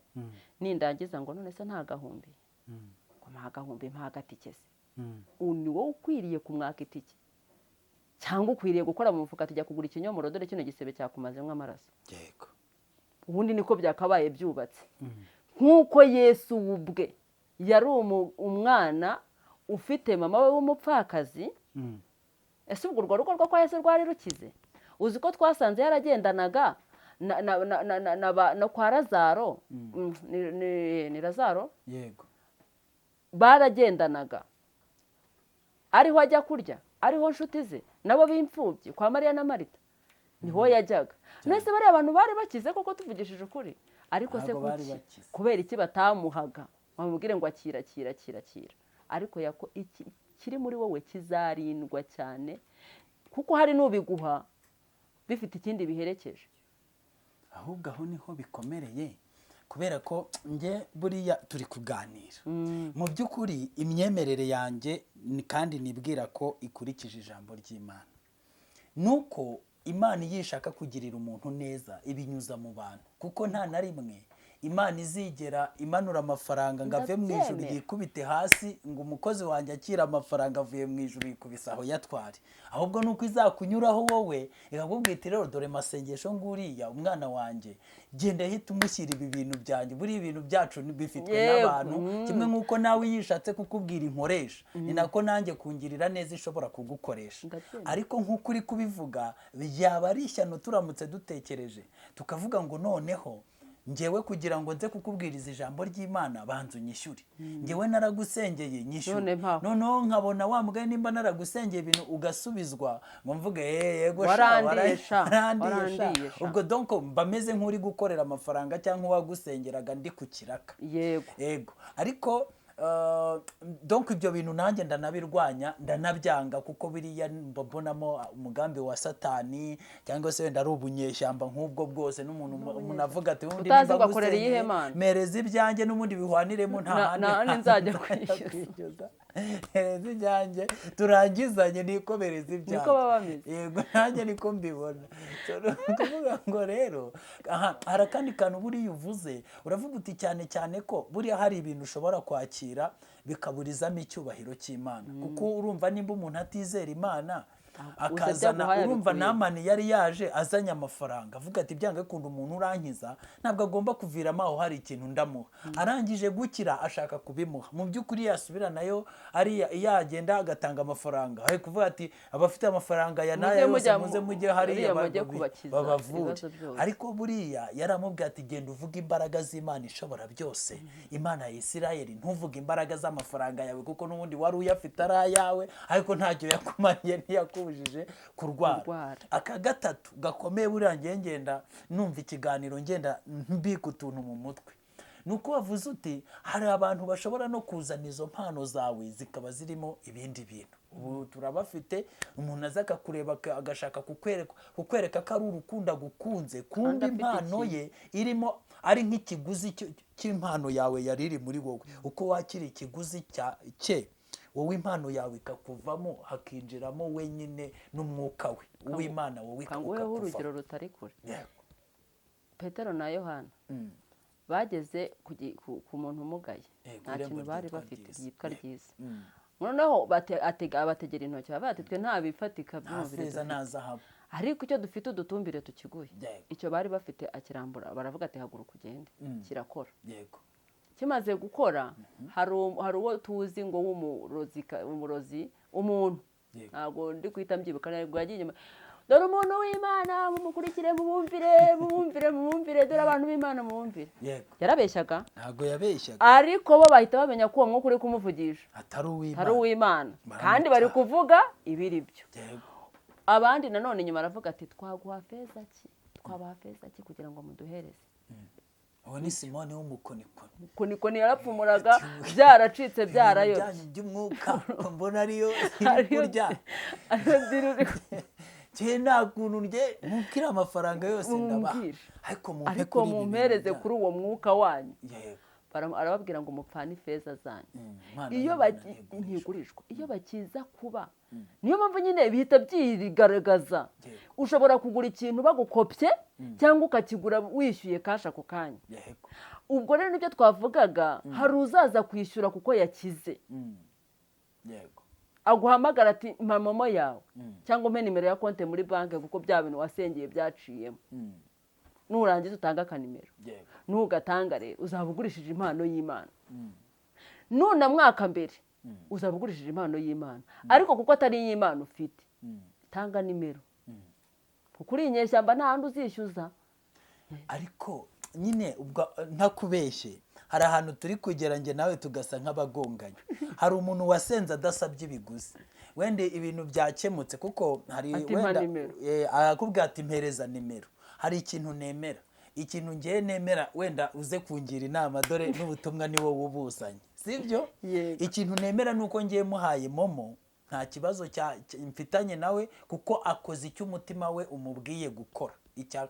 nindangiza ngo none se nta gahumbi, ngo nta gahumbi mpa agatike se. Ni wowe ukwiriye kumwaka itike, cyangwa ukwiriye gukora mu mufuka tujya kugura ikinyomoro, dore kino gisebe cyakumazemo amaraso. Yego. Ubundi niko byakabaye byubatse. Nk'uko Yesu ubwe yari umwana ufite mama we w'umupfakazi. Ese ubwo urwo rugo rwo kwa Yesu rwari rukize? Uzi ko twasanze yaragendanaga na kwa Lazaro, ni Lazaro? Yego. Baragendanaga, ariho ajya kurya, ariho nshuti ze nabo b'imfubyi kwa Mariya na Marita niho yajyaga. Nese bari abantu bari bakize koko, tuvugishije ukuri. Ariko se kuki, kubera iki batamuhaga bamubwire ngo akira akira akira akira? Ariko iki kiri muri wowe kizarindwa cyane, kuko hari n'ubiguha bifite ikindi biherekeje. Ahubwo aho niho bikomereye, kubera ko nge buriya turi kuganira mu by'ukuri imyemerere yanjye, kandi nibwira ko ikurikije ijambo ry'Imana, nuko Imana iyo ishaka kugirira umuntu neza ibinyuza mu bantu, kuko nta na rimwe Imana izigera imanura amafaranga ngo ave mu ijuru yikubite hasi, ngo umukozi wanjye akira amafaranga avuye mu ijuru yikubise aho yatware. Ahubwo nuko izakunyuraho wowe ikakubwira iti rero dore masengesho nguriya umwana wanjye, genda hita umushyira ibi bintu byanjye. Buri ibintu byacu bifitwe n'abantu, kimwe nk'uko nawe yishatse kukubwira inkoresha, ni nako nanjye kungirira neza ishobora kugukoresha. Ariko nk'uko uri kubivuga, byaba ari ishyano turamutse dutekereje tukavuga ngo noneho ngewe kugira ngo nze kukubwiriza ijambo ry'Imana banza unyishyure, ngewe naragusengeye nyishyure, noneho nkabona wa mugani nimba naragusengeye ibintu ugasubizwa ngo mvuge yego sha warandiye sha. Ubwo donc mba meze nk'uri gukorera amafaranga cyangwa uwagusengeraga ndi ku kiraka. Yego. Yego. Ariko Donc ibyo bintu nanjye ndanabirwanya, ndanabyanga, kuko biriya mbonamo umugambi wa Satani, cyangwa se wenda ari ubunyeshyamba nk'ubwo bwose, n'umuntu umuntu avuga ati ubundi Utazi nimba ngo akorera ngusenyeye, iyihe Mana? Mpereza ibyanjye n'ubundi bihwaniremo, nta Nta handi nzajya kwishyuza. kwishyuza. Mpereza ibyanjye turangizanye, nikomereza ibyanjye. Niko baba bameze. Yego, nanjye niko mbibona. So, ni ukuvuga ngo rero aha hari akandi kantu buriya uvuze, uravuga uti cyane cyane ko buriya hari ibintu ushobora kwakira bikaburizamo icyubahiro cy'Imana, kuko urumva nimba umuntu atizera Imana akazana, Guhaye urumva abikuye. Namani yari yaje azanye amafaranga, avuga ati byanga bikunda umuntu urankiza ntabwo agomba kuviramo aho, hari ikintu ndamuha. Arangije gukira ashaka kubimuha, mu by'ukuri yasubira nayo ariya yagenda agatanga amafaranga, ari kuvuga ati abafite amafaranga ya n'aya Muze yose mujya muze mujye hariya hariya mujye kubakiza babavure. ibibazo byose. Ariko buriya yaramubwiye ati genda uvuge imbaraga z'Imana ishobora byose, Imana ya Isirayeli, ntuvuge imbaraga z'amafaranga yawe, kuko n'ubundi wari uyafite ari ayawe, ariko ntacyo yakumariye, ntiyakubujije kurwara. Kurwara. Aka gatatu gakomeye, buriya ngiye ngenda numva ikiganiro, ngenda mbika utuntu mu mutwe, ni uko wavuze uti hari abantu bashobora no kuzana izo mpano zawe zikaba zirimo ibindi bintu. Ubu turabafite, umuntu aza akakureba agashaka kukwereka ko ari urukundo agukunze, kumbe Kandi afite impano ikintu. ye irimo ari nk'ikiguzi cy'impano yawe yari iri muri wowe. Uko wakira ikiguzi cye, wowe impano yawe ikakuvamo, hakinjiramo wenyine n'umwuka we uw'Imana, wowe Kanguheho ukakuvamo. urugero rutari kure. Yego. Petero na Yohana bageze ku muntu umugaye, nta Irembo kintu bari ryitwa bafite Ryiza. ryitwa Ryiza. Noneho abategera intoki, baravuga ati twe nta bifatika Nta by'umubiri feza dufite, nta zahabu, ariko icyo dufite udutumbire tukiguhe. Icyo bari bafite akirambura, baravuga ati haguruka ugende, kirakora. Kimaze gukora, hari uwo tuzi ngo w'umurozi, umurozi umuntu, ntabwo ndi guhita mbyibuka, ntabwo yagiye inyuma, dore umuntu w'Imana mumukurikire, mumwumvire, mumwumvire, mumwumvire, dore abantu b'Imana mumwumvire. Yarabeshyaga? Ntabwo yabeshyaga. Ariko bo bahita bamenya ko uwo mwuka uri kumuvugisha atari uw'Imana. Atari uw'Imana. Baramutaha. Kandi bari kuvuga ibiri byo. Abandi nanone inyuma aravuga ati twaguha feza ki, twabaha feza ki kugira ngo muduhereze? Uwo ni Simoni w'umukonikoni. Konikoni yarapfumuraga, byaracitse, Ibintu byarayobye. byanyu by'umwuka mbona ariyo iri Ariyo kurya. Ariyo diri uri Njye nta kuntu njye mubwire amafaranga yose ndabaha, Mumbwire. ariko mumpe Ariko kuri ibi bintu mumpereze byanyu. kuri uwo mwuka wanyu. Arababwira ngo mupfane ifeza zanyu. Impano Iyo y'Imana ntigurishwa. Ntigurishwa. Iyo bakiza kuba, niyo mpamvu nyine bihita byigaragaza. Ushobora kugura ikintu bagukopye, cyangwa ukakigura wishyuye cash ako kanya. Ubwo rero nibyo twavugaga, hari uzaza kwishyura kuko yakize, aguhamagara ati mpa MoMo yawe, cyangwa umpe nimero ya konti muri banki, kuko bya bintu wasengeye byaciyemo. Nurangiza utange akanimero. Nugatanga rero uzaba ugurishije impano y'Imana. Nunamwaka mbere uzaba ugurishije impano y'Imana, ariko kuko atari iy'Imana ufite, tanga nimero, kuko uri inyeshyamba, nta handi uzishyuza. Ariko nyine ubwo ntakubeshye, hari ahantu turi kugera njye nawe tugasa nk'abagonganye. Hari umuntu wasenze adasabye ibiguzi, wenda ibintu byakemutse, kuko hari Ati, "Mpa wenda nimero." Arakubwira ati mpereza nimero. Hari ikintu nemera, ikintu ngewe nemera, wenda uze kungira inama, dore n'ubutumwa ni wowe ubuzanye, sibyo? Yego. Ikintu nemera ni uko ngiye muhaye MoMo, nta kibazo mfitanye nawe, kuko akoze icyo umutima we umubwiye gukora.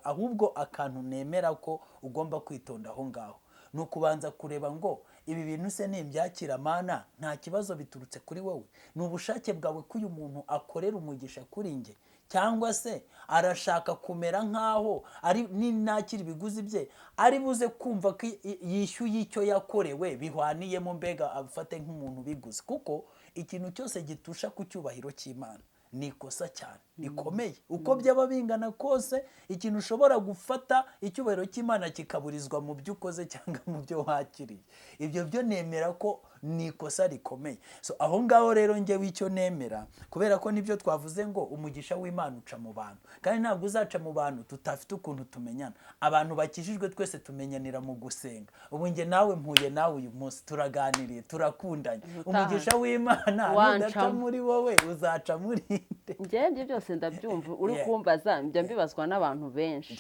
Ahubwo akantu nemera ko ugomba kwitonda aho ngaho ni ukubanza kureba ngo ibi bintu se nimbyakira Mana, nta kibazo biturutse kuri wowe, ni ubushake bwawe ko uyu muntu akorera umugisha kuri njye, cyangwa se arashaka kumera nk'aho ari ninakira ibiguzi bye ari buze kumva ko yishyuye icyo yakorewe bihwaniyemo, mbega afate nk'umuntu ubiguze. Kuko ikintu cyose gitusha ku cyubahiro cy'Imana ni ikosa cyane rikomeye, uko byaba bingana kose. Ikintu ushobora gufata icyubahiro cy'Imana kikaburizwa mu byo ukoze cyangwa mu byo wakiriye, ibyo byo nemera ko ni ikosa rikomeye. So aho ngaho rero njyewe icyo nemera, kubera ko nibyo twavuze ngo umugisha w'Imana uca mu bantu, kandi ntabwo uzaca mu bantu tutafite ukuntu tumenyana. Abantu bakijijwe twese tumenyanira mu gusenga. Ubu njye nawe mpuye nawe uyu munsi, turaganiriye, turakundanye. Ubutaha Umugisha w'Imana nudaca wancamo. muri wowe, uzaca muri nde? Njyewe ibyo byose ndabyumva uri kumbaza, njya mbibazwa n'abantu benshi.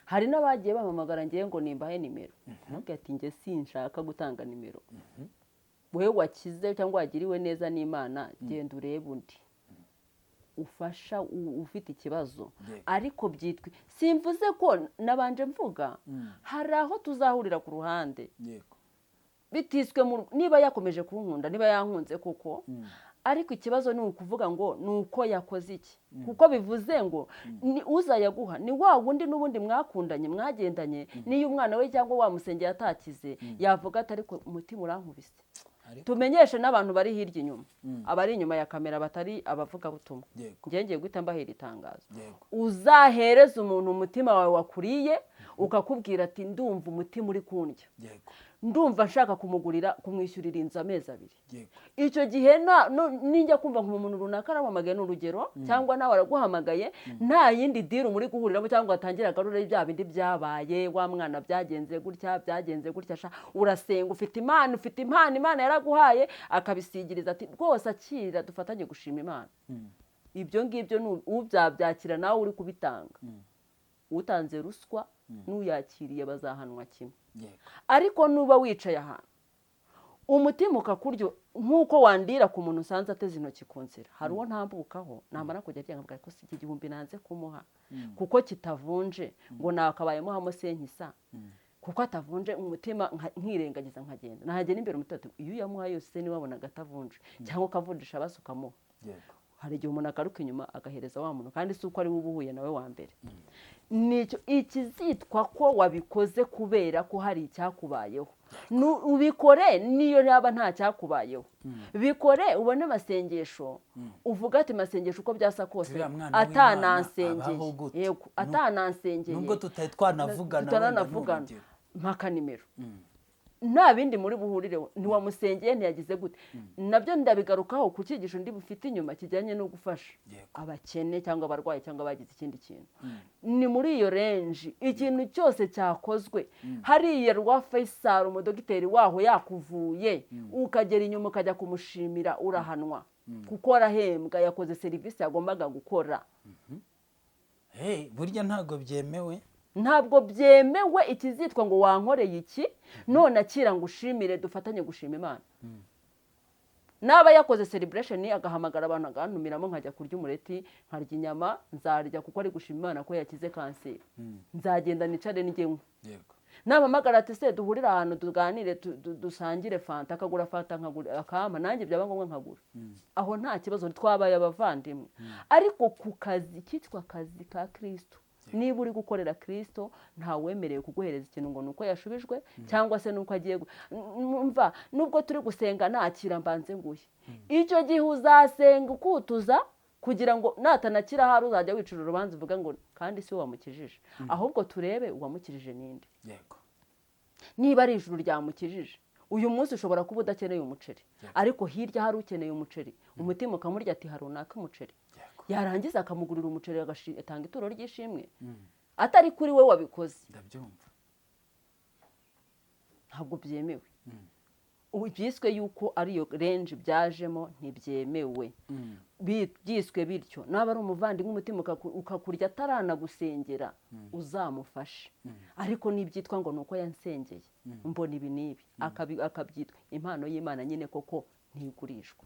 Hari n'abagiye bampamagara ngewe ngo nimbahe nimero, ntabwo ati njye sinshaka gutanga nimero. Wowe wakize cyangwa wagiriwe neza n'Imana, genda urebe undi ufasha ufite ikibazo. Ariko byitwa, simvuze ko nabanje mvuga, hari aho tuzahurira ku ruhande. Bitiswe niba yakomeje kunkunda, niba yankunze kuko, ariko ikibazo ni ukuvuga ngo ni uko yakoze iki, kuko bivuze ngo uzayaguha ni wa wundi n'ubundi mwakundanye mwagendanye, niyo umwana we cyangwa wamusengeye atakize, yavuga ati ariko umutima urankubise. Tumenyeshe n'abantu bari hirya inyuma, abari inyuma ya kamera batari abavugabutumwa, ngiye guhita mbahera itangazo. Uzahereza umuntu umutima wawe wakuriye, ukakubwira ati ndumva umutima uri kundya, ndumva nshaka kumugurira, kumwishyurira inzu amezi abiri. Icyo gihe ninjya kumva nk'umuntu runaka arampamagaye, ni urugero, cyangwa nawe araguhamagaye, nta yindi deal muri guhuriramo, cyangwa atangira agarura bya bindi byabaye, wa mwana byagenze gutya, byagenze gutya, sha urasenga, ufite Imana, ufite impano Imana yaraguhaye, akabisigiriza ati rwose akira dufatanye gushima Imana. Ibyo ngibyo ubyabyakira nawe uri kubitanga. Utanze ruswa n'uyakiriye bazahanwa kimwe. Ariko nuba wicaye ahantu umutima ukakurya nk'uko wandira ku muntu usanze ateze intoki ku nzira, hari uwo ntambukaho namara kujya aryanga nkavuga ko si iki 1000 nanze kumuha kuko kitavunje, ngo nakabayemo hamo senkisa kuko atavunje, umutima nkirengagiza nkagenda nahagera imbere umutima ati iyo uyamuha yose niwe wabonaga atavunje, cyangwa ukavunjisha basukamuha. Hari igihe umuntu agaruka inyuma agahereza wa muntu, kandi si uko ari we uba uhuye nawe wa mbere. Nicyo ikizitwa ko wabikoze kubera ko hari icyakubayeho. Ubikore niyo yaba nta cyakubayeho, bikore ubone amasengesho, uvuga ati masengesho uko byasa kose atanansengeye, yego atanansengeye, nubwo tutari twanavugana mpaka nimero nta bindi muri buhurireho, ntiwamusengeye ntiyagize gute. Nabyo ndabigarukaho ku cyigisho ndi bufite inyuma kijyanye no gufasha abakene cyangwa abarwayi cyangwa bagize ikindi kintu. Ni muri iyo range ikintu cyose cyakozwe hariya rwa Faisal umudogiteri waho yakuvuye, ukagera inyuma ukajya kumushimira, urahanwa kuko arahembwa, yakoze serivisi yagombaga gukora. Burya ntabwo byemewe, ntabwo byemewe ikizitwa ngo wankoreye iki none akira ngo ushimire dufatanye gushima Imana. Naba yakoze celebration agahamagara abantu agantumiramo nkajya kurya umureti, nkarya inyama, nzarya kuko ari gushima Imana ko yakize kanseri, nzagenda nicare njyewe. Nampamagara ati se duhurira ahantu tuganire dusangire fanta, akagura fanta nkagura akampa, nanjye byaba ngombwa nkagura, aho nta kibazo, twabaye abavandimwe. Ariko ku kazi kitwa kazi ka Kristo, niba uri gukorera Kristo ntawemerewe kuguhereza ikintu ngo nuko yashubijwe cyangwa se nuko agiye mva. Nubwo turi gusenga nakira mbanze nguye, icyo gihe uzasenga ukutuza kugira ngo natanakira hari uzajya wicira urubanza uvuga ngo kandi si wamukijije, ahubwo turebe uwamukijije ninde. Niba ari ijuru ryamukijije, uyu munsi ushobora kuba udakeneye umuceri, ariko hirya hari ukeneye umuceri, umutima ukamurya ati harunaka umuceri, yarangiza akamugurira umuceri agatanga ituro ry'ishimwe, atari kuri we wabikoze. Ndabyumva, ntabwo byemewe. Ubu byiswe yuko ariyo range byajemo ntibyemewe, byiswe bityo. Naba ari umuvandimwe umutima ukakurya ataranagusengera, uzamufashe, ariko nibyitwa ngo nuko yansengeye mbona ibi n'ibi, akabyitwa impano y'Imana nyine koko ntigurishwa.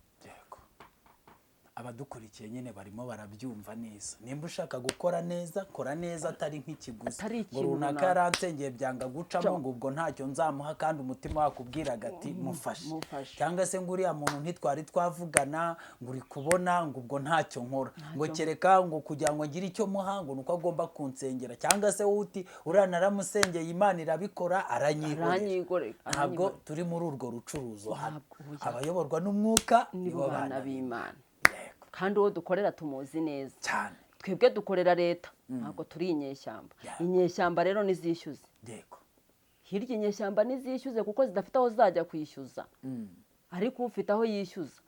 Abadukurikiye nyine barimo barabyumva neza. Nimba ushaka gukora neza, kora neza atari nk'ikiguzi, ngo runaka yaransengeye byanga gucamo ngo ubwo ntacyo nzamuha, kandi umutima wakubwiraga ati mufashe, cyangwa se ngo uriya muntu ntitwari twavugana ngo uri kubona ngo ubwo ntacyo nkora, ngo kereka ngo kugira ngo ngire icyo muha ngo nuko agomba kunsengera, cyangwa se wowe uti uriya naramusengeye Imana irabikora aranyigorera. Ntabwo turi muri urwo rucuruzo hano. Abayoborwa n'umwuka nibo bana b'Imana, kandi uwo dukorera tumuzi neza cyane. Twebwe dukorera leta, ntabwo turi inyeshyamba. Inyeshyamba rero nizishyuze, hirya inyeshyamba nizishyuze kuko zidafite aho zajya kwishyuza, ariko ufite aho yishyuza.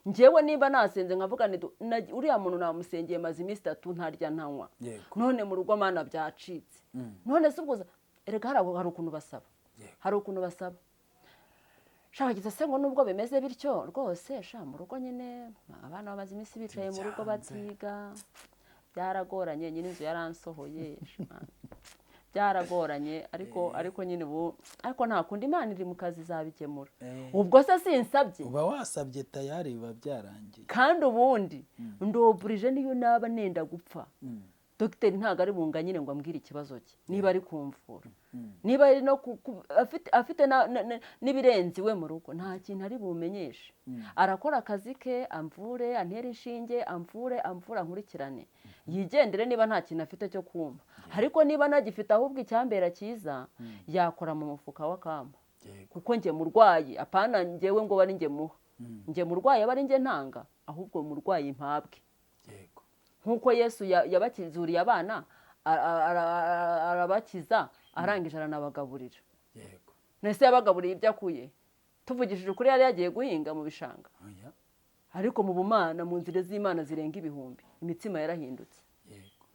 Njyewe niba nasenze nkavuga uriya muntu namusengeye maze iminsi 3 ntarya ntanywa, none mu rugo mana byacitse, none se ubwo erega hari ukuntu basaba, hari ukuntu basaba shabagize se ngo nubwo bimeze bityo rwose sha mu rugo nyine abana bamaze iminsi bicaye mu rugo batiga, byaragoranye nyine inzu yaransohoye, Byaragoranye, ariko nyine ubu ariko nta kundi, Imana iri mu kazi izabikemura. Ubwo se sinsabye? Uba wasabye tayari, biba byarangiye. Kandi ubundi ndoburije niyo naba nenda gupfa, dogiteri ntabwo ari bunganyire ngo ambwire ikibazo cye, niba ari kumvura, niba ari no afite n'ibirenze iwe mu rugo, nta kintu ari bumenyeshe. Arakora akazi ke, amvure, antere inshinge, amvure, amvure, ankurikirane, yigendere niba nta kintu afite cyo kumva. Ariko niba anagifite, ahubwo icyambera cyiza yakora mu mufuka w'akamba, kuko njye murwayi, apana njyewe ngo bari njye muha, njye murwayi aba ari njye ntanga, ahubwo murwayi mpabwe. Nk'uko Yesu yabakizuriye abana, arabakiza, arangije aranabagaburira. Mbese yabagaburiye ibyo akuye? Tuvugishije ukuri, yari yagiye guhinga mu bishanga? Ariko mu bumana, mu nzira z'Imana zirenga ibihumbi, imitsima yarahindutse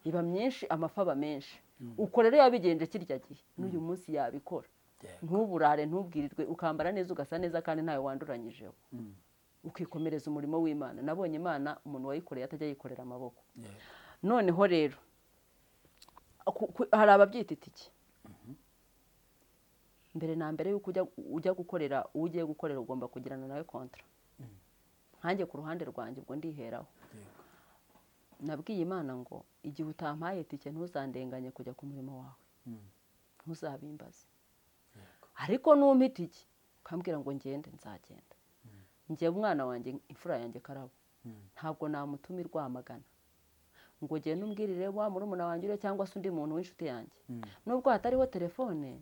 iba myinshi, amafi aba menshi. Uko rero yabigenje kirya gihe, n'uyu munsi yabikora. Ntuburare, ntubwirirwe, ukambara neza, ugasa neza, kandi ntawe wanduranyijeho, ukikomereza umurimo w'Imana. Nabonye Imana umuntu wayikoreye atajya yikorera amaboko. Noneho rero hari ababyita itike. Mbere na mbere y'uko ujya gukorera uwo ugiye gukorera, ugomba kugirana nawe contrat. Nkanjye ku ruhande rwanjye, ubwo ndiheraho, nabwiye Imana ngo igihe utampaye itike ntuzandenganye kujya ku murimo wawe, ntuzabimbaze. Ariko numpa itike ukambwira ngo ngende, nzagenda. Njye umwana wanjye, imfura yanjye Karabo, ntabwo namutuma i Rwamagana ngo genda umbwirire wa murumuna wanjye uriya cyangwa se undi muntu w'inshuti yanjye, nubwo hatariho telefone,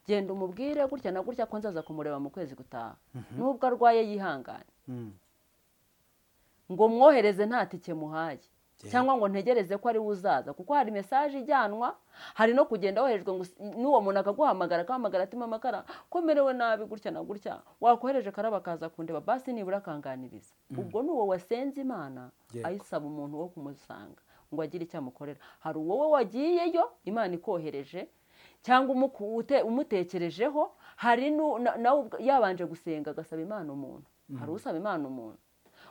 genda umubwire gutya na gutya ko nzaza kumureba mu kwezi gutaha, nubwo arwaye yihangane, ngo mwohereze nta tike muhaye cyangwa ngo ntegereze ko ari we uzaza, kuko hari message ijyanwa, hari no kugenda woherejwe ngo n'uwo muntu akaguhamagara, akahamagara ati mama Kara, ko merewe nabi gutya na gutya, wakohereje Karabo akaza kundeba basi nibura akanganiriza. Ubwo ni uwo wasenze Imana ayisaba umuntu wo kumusanga ngo agire icyo amukorera. Hari uwowe wagiyeyo Imana ikohereje cyangwa umutekerejeho, hari nawe yabanje gusenga agasaba Imana umuntu, hari usaba Imana umuntu.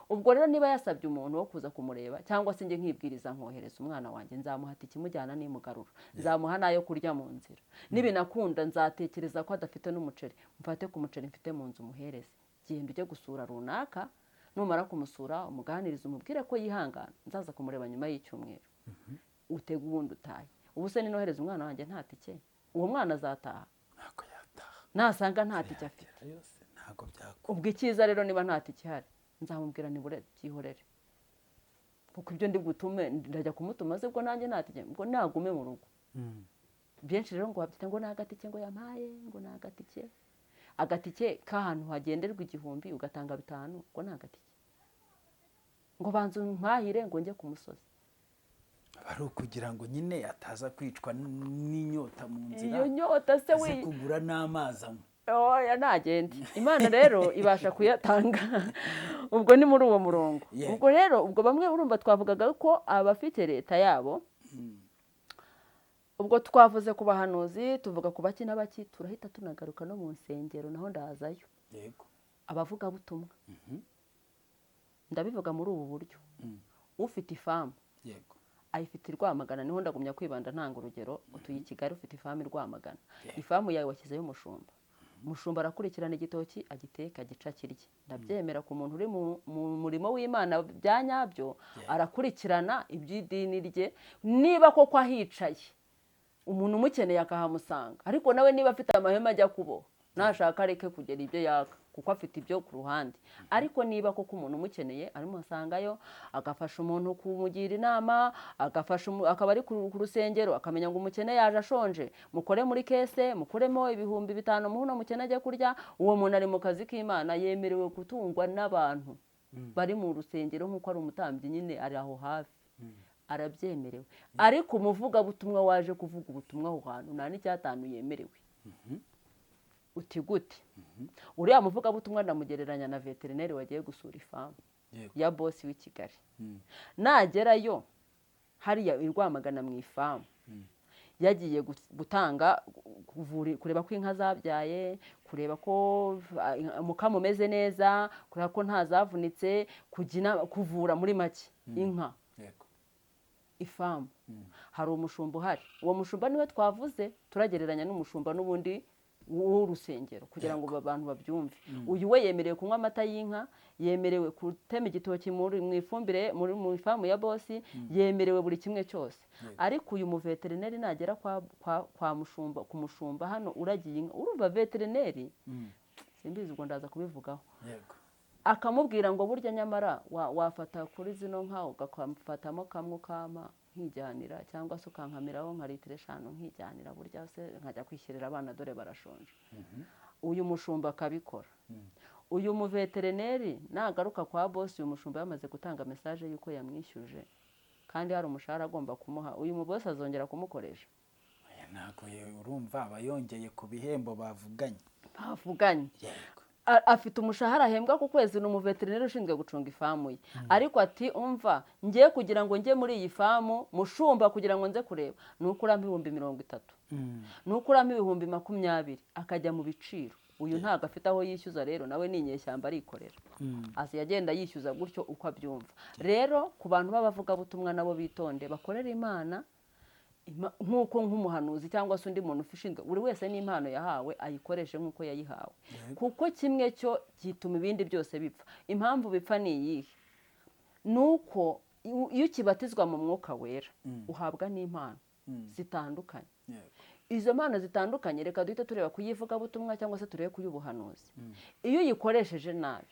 Ubwo rero niba yasabye umuntu wo kuza kumureba, cyangwa se njye nkibwiriza nkohereza umwana wanjye, nzamuha ikimujyana nimugarura, nzamuha n'ayo kurya mu nzira, nibinakunda nzatekereza ko adafite n'umuceri, mfate ku muceri mfite mu nzu umuhereze, genda ujye gusura runaka, numara kumusura umuganirize, umubwire ko yihangana, nzaza kumureba nyuma y'icyumweru, utege ubundi utahe. Ubu se ninohereza umwana wanjye nta tike, uwo mwana azataha? Ntabwo yataha. Nasanga nta tike afite? Yose ntabwo byakunda. Ubwo icyiza rero, niba nta tike ihari, nzamubwira nibure byihorere, kuko ibyo ndi butume ndajya kumutuma se ubwo nanjye nta tike, ubwo nagume mu rugo. Byinshi rero ngo babyita ngo ni agatike, ngo yampaye, ngo ni agatike. Agatike k'ahantu hagenderwa 1000 ugatanga 5, ubwo ni agatike? Ngo banza umpahire ngo njye ku musozi. Ari ukugira ngo nyine ataza kwicwa n'inyota mu nzira, Iyo nyota se aze we kugura n'amazi anywe. Oya, nagende, Imana rero ibasha kuyatanga. Ubwo ni muri uwo murongo. Ubwo rero ubwo bamwe urumva twavugaga ko abafite leta yabo, ubwo twavuze ku bahanuzi, tuvuga ku baki n'abaki, turahita tunagaruka no mu nsengero, naho ndazayo. Abavugabutumwa, ndabivuga muri ubu buryo: ufite ifamu, ayifite i Rwamagana, niho ndagumya kwibanda ntanga urugero, utuye i Kigali, ufite ifamu i Rwamagana, ifamu yawe washyizeyo umushumba, umushumba arakurikirana igitoki, agiteka, agica, kirye. Ndabyemera ku muntu uri mu murimo w'Imana bya nyabyo, arakurikirana iby'idini rye, niba koko ahicaye umuntu umukeneye akahamusanga. Ariko nawe niba afite amahema ajya kuboha, nashaka areke kugera ibyo yaka, kuko afite ibyo ku ruhande. Ariko niba koko umuntu umukeneye aramusangayo, agafasha umuntu kumugira inama, agafasha akaba ari ku rusengero, akamenya ngo umukene yaje ashonje, mukore muri caisse, mukuremo 5000 muhe uno mukene ajye kurya. Uwo muntu ari mu kazi k'Imana, yemerewe gutungwa n'abantu bari mu rusengero, nk'uko ari umutambyi nyine ari aho hafi, arabyemerewe. Ariko umuvugabutumwa waje kuvuga ubutumwa aho hantu nta n'icyatanu yemerewe. Uti gute? Uriya muvugabutumwa ndamugereranya na veterineri wagiye gusura ifamu ya boss w'i Kigali. Nagerayo hariya i Rwamagana mu ifamu, yagiye gutanga kuvura, kureba ko inka zabyaye, kureba ko umukamo umeze neza, kureba ko nta zavunitse, kujya inama, kuvura muri make inka. Ifamu hari umushumba uhari. Uwo mushumba niwe twavuze, turagereranya n'umushumba n'ubundi w'urusengero kugira ngo abantu babyumve. Uyu we yemerewe kunywa amata y'inka, yemerewe gutema igitoki mu ifumbire mu ifamu ya bosi, yemerewe buri kimwe cyose. Ariko uyu muveterineri nagera kwa mushumba, ku mushumba hano uragiye inka, urumva veterineri simbizi ubwo ndaza kubivugaho. Akamubwira ngo burya nyamara wafata kuri zino nka ugafatamo kamwe ukama nkijyanira, cyangwa se ukankamiraho nka litiro 5 nkijyanira, burya se nkajya kwishyirira abana dore barashonje. Uyu mushumba akabikora. Uyu muveterineri nagaruka kwa bosi, uyu mushumba yamaze gutanga message yuko yamwishyuje kandi hari umushahara agomba kumuha, uyu mubosi azongera kumukoresha? Ntabwo, urumva aba yongeye ku bihembo bavuganye. Afite umushahara ahembwa ku kwezi, ni umuveterineri ushinzwe gucunga ifamu ye. Ariko ati umva ngiye kugira ngo njye muri iyi famu mushumba kugira ngo nze kureba, ni uko urampa 30,000, ni uko urampa 20,000, akajya mu biciro. Uyu ntabwo afite aho yishyuza rero, nawe ni inyeshyamba arikorera. Azi yagenda yishyuza gutyo uko abyumva. Rero ku bantu b'abavugabutumwa nabo bitonde, bakorere Imana nk'uko nk'umuhanuzi cyangwa se undi muntu ushinzwe, buri wese n'impano yahawe ayikoreshe nk'uko yayihawe. Kuko kimwe cyo gituma ibindi byose bipfa. Impamvu bipfa ni iyihe? Nuko iyo ukibatizwa mu mwuka wera uhabwa n'impano zitandukanye. Izo mpano zitandukanye reka duhite tureba kuyivugabutumwa cyangwa se turebe kuyubuhanuzi. Iyo uyikoresheje nabi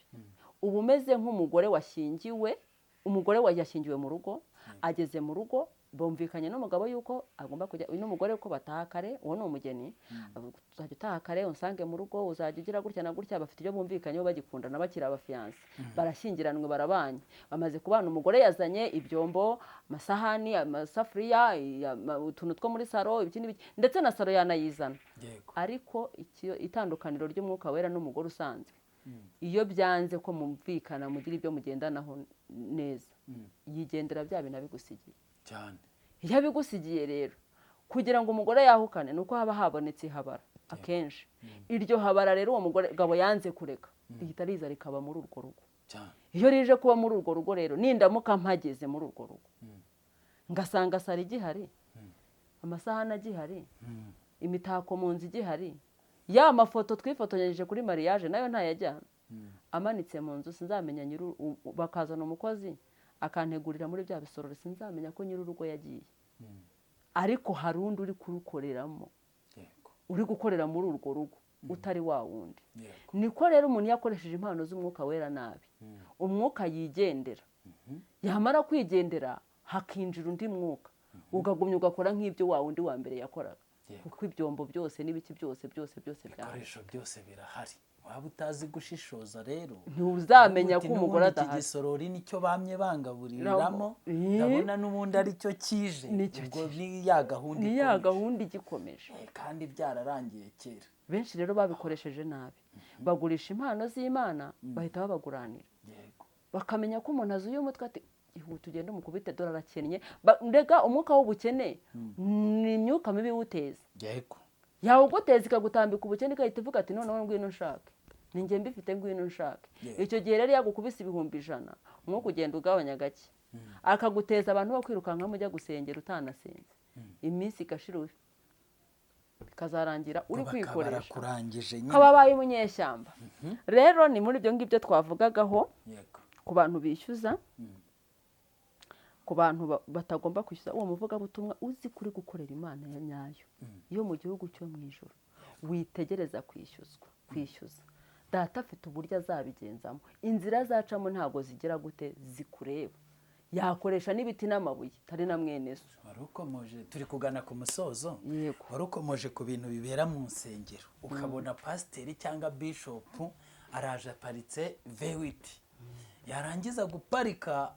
uba umeze nk'umugore washyingiwe, umugore yashyingiwe mu rugo, ageze mu rugo bumvikanye n'umugabo yuko agomba kujya, uyu n'umugore ko bataha kare, uwo ni umugeni, uzajya utaha kare unsange mu rugo, uzajya ugira gutya na gutya, bafite ibyo bumvikanyeho bagikundana bakiri abafiyanse, barashyingiranwe, barabanye, bamaze kubana. Umugore yazanye ibyombo, amasahani, amasafuriya, utuntu two muri saro, ibiki n'ibiki, ndetse na saro yanayizana. Ariko itandukaniro ry'umwuka wera n'umugore usanzwe, iyo byanze ko mumvikana mugira ibyo mugendanaho neza, yigendera bya bintu abigusigiye. Cyane. Iyo abigusigiye rero kugira ngo umugore yahukane nuko haba habonetse ihabara akenshi. Iryo habara rero uwo mugabo yanze kureka rihita riza rikaba muri urwo rugo. Iyo rije kuba muri urwo rugo rero, nindamuka mpageze muri urwo rugo ngasanga saro igihari, amasahani agihari, imitako mu nzu igihari, ya mafoto twifotoranije kuri mariage nayo ntayajyana, amanitse mu nzu, sinzamenya nyiri, bakazana umukozi akantegurira muri bya bisorori, sinzamenya ko nyiri urugo yagiye. Ariko hari undi uri kurukoreramo, uri gukorera muri urwo rugo utari wa wundi. Niko rero umuntu yakoresheje impano z'umwuka wera nabi, umwuka yigendera, yamara kwigendera hakinjira undi mwuka, ukagumya ugakora nk'ibyo wa wundi wa mbere yakoraga. Kuko ibyombo byose n'ibiki byose byose byose ibikoresho byose birahari. Waba utazi gushishoza rero ntuzamenya ko umugore adahari. Igisorori nicyo bamye bangabuririramo, ndabona n'ubundi ari cyo kije, ubwo ni ya gahunda ikomeje, ni ya gahunda igikomeje, kandi byararangiye kera. Benshi rero babikoresheje nabi, bagurisha impano z'Imana bahita babaguranira. Bakamenya ko umuntu azuye umutwe ati ihute ugende umukubite dore arakennye. Ndega umwuka w'ubukene ni imyuka mibi wuteza. Yego. Yawuguteza ikagutambika ubukene igahita ivuga ati noneho ngwino nshake, ninjye mbifite ngwino nshake. Icyo gihe rero yagukubise 100,000 umwuka ugenda ugabanya gake, akaguteza abantu bakwirukanka mujya gusengera utanasenze, iminsi igashira bikazarangira uri kwikoresha, kababaye umunyeshyamba. Rero ni muri ibyo ngibyo twavugagaho ku bantu bishyuza, ku bantu batagomba kwishyuza. Uwo muvugabutumwa uzi kuri gukorera Imana ya nyayo yo mu gihugu cyo mu ijuru, witegereza kwishyuzwa, kwishyuza. Data afite uburyo azabigenzamo, inzira azacamo ntabwo zigira gute zikureba, yakoresha n'ibiti n'amabuye tari na mwene so. Warukomoje, turi kugana ku musozo. Warukomoje ku bintu bibera mu nsengero, ukabona pasiteri cyangwa bishopu araje aparitse V8, yarangiza guparika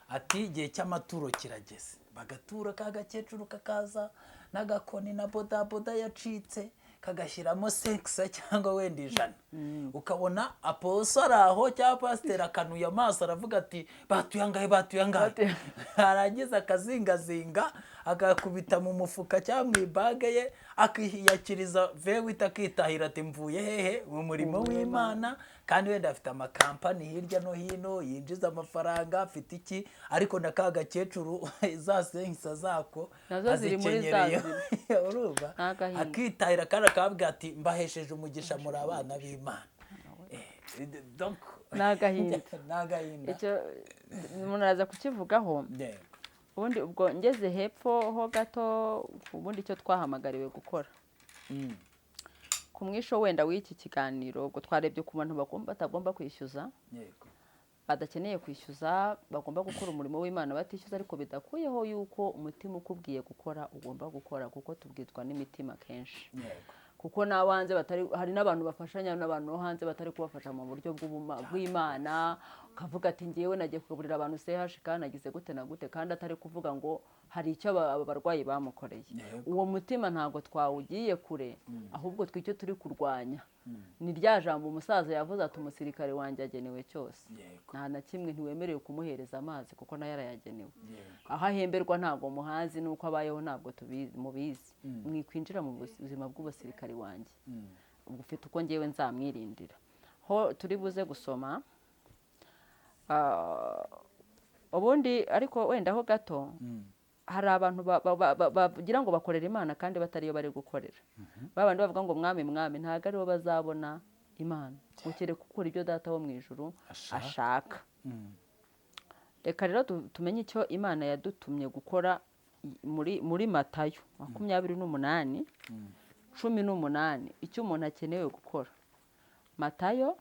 ati igihe cy'amaturo kirageze, bagatura ka gakecuru kakaza n'agakoni na bodaboda yacitse kagashyiramo 6 cyangwa wenda 100. Ukabona aposo araho cyangwa pasiteri akanuye amaso aravuga ati batuye angahe, batuye angahe, arangiza akazingazinga Akakubita mu mufuka cyangwa mu ibage ye, akiyakiriza vewita, akitahira ati mvuye hehe? Mu murimo w'Imana. Kandi wenda afite amakampani hirya no hino yinjiza amafaranga, afite iki, ariko na ka gakecuru za senkisa zako Nazo ziri muri za azikenyereyeho. Urumva? Ni agahinda. Akitahira kandi akababwira ati mbahesheje umugisha, muri abana b'Imana. Donc Ni agahinda. Ni agahinda. Icyo umuntu araza kukivugaho. Ubundi ubwo ngeze hepfo ho gato, ubundi icyo twahamagariwe gukora ku mwisho wenda w'iki kiganiro, ubwo twarebye ku bantu batagomba kwishyuza, badakeneye kwishyuza, bagomba gukora umurimo w'Imana batishyuza, ariko bidakuyeho yuko umutima ukubwiye gukora ugomba gukora, kuko tubwitwa n'imitima kenshi. Kuko n'abo hanze batari, hari n'abantu bafashanya n'abantu bo hanze batari kubafasha mu buryo bw'Imana, ukavuga ati ngewe nagiye kugaburira abantu CHK, nagize gute na gute, kandi atari kuvuga ngo hari icyo aba barwayi bamukoreye. Uwo mutima ntabwo twawugiye kure, ahubwo twe icyo turi kurwanya ni rya jambo umusaza yavuze ati umusirikare wanjye agenewe cyose. Nta na kimwe ntiwemerewe kumuhereza amazi kuko nayo arayagenewe. Aho ahemberwa ntabwo muhazi, n'uko abayeho ntabwo mubizi. Mwikwinjira mu buzima bw'ubusirikare wanjye. Ubwo ufite uko ngewe nzamwirindira. Ho turi buze gusoma. Ubundi ariko wenda ho gato, hari abantu bagira ngo bakorera Imana kandi batari yo bari gukorera. Ba bandi bavuga ngo mwami mwami, ntabwo aribo bazabona Imana. Ukereka gukora ibyo data wo mu ijuru Ashaka. ashaka. Reka rero tumenye icyo Imana yadutumye gukora muri Matayo 28, 18, icyo umuntu akenewe gukora. Matayo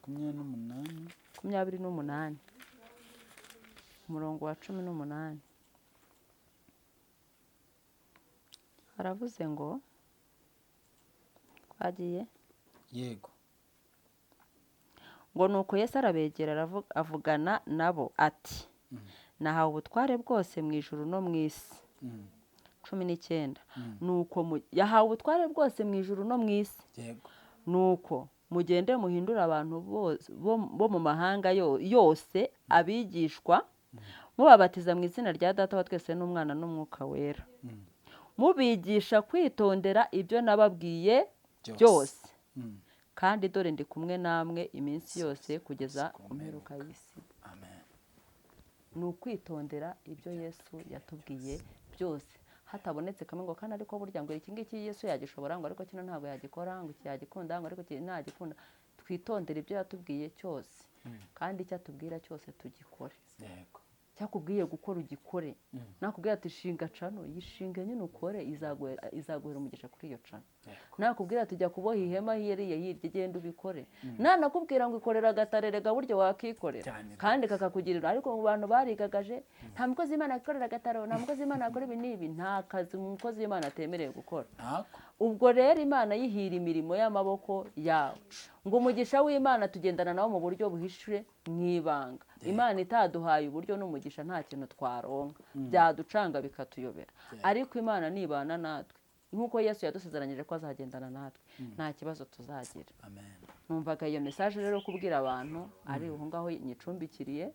28. 28, umurongo wa 18. Haravuze ngo twagiye? Yego. Ngo nuko Yesu arabegera avugana nabo ati nahawe ubutware bwose mu ijuru no mu isi. 19. Nuko yahawe ubutware bwose mu ijuru no mu isi. Nuko mugende muhindure abantu bo mu mahanga yose abigishwa, mubabatiza mu izina rya Data wa twese n'Umwana n'Umwuka Wera. Mubigisha kwitondera ibyo nababwiye Byose. byose. Kandi dore ndi kumwe namwe iminsi yose kugeza ku mperuka y'isi. Amen. Ni ukwitondera ibyo Yesu yatubwiye byose. Hatabonetse kamwe ngo kandi ariko burya ngo iki ngiki Yesu yagishobora, ngo ariko kino ntabwo yagikora, ngo iki yagikunda, ngo ariko iki ntagikunda. Twitondere ibyo yatubwiye cyose. Kandi icyo atubwira cyose tugikore. Cyakubwiye gukora ugikore. Nakubwiye ati shinga cano, yishinge nyine ukore, izaguhera umugisha kuri iyo cano. Nakubwira ati jya kuboha ihema hiriya hirya, genda ubikore. Nanakubwira ngo ikorera agatare, rega buryo wakikorera. Cyane Kandi rwose. kakakugirira. Ariko mu bantu barigagaje, nta mukozi w'Imana yakorera agataro, nta mukozi w'Imana yakora ibi n'ibi, nta kazi umukozi w'Imana atemerewe gukora. Ntako. Ubwo rero Imana yihira imirimo y'amaboko yawe. Ngo umugisha w'Imana tugendana nawo mu buryo buhishwe mu ibanga. Imana itaduhaye uburyo n'umugisha nta kintu twaronka. Byaducanga bikatuyobera. Ariko Imana nibana natwe, nk'uko Yesu yadusezeranyije ko azagendana natwe, nta kibazo tuzagira. Amen. Numvaga iyo message rero kubwira abantu ari aho ngaho nyicumbikiriye.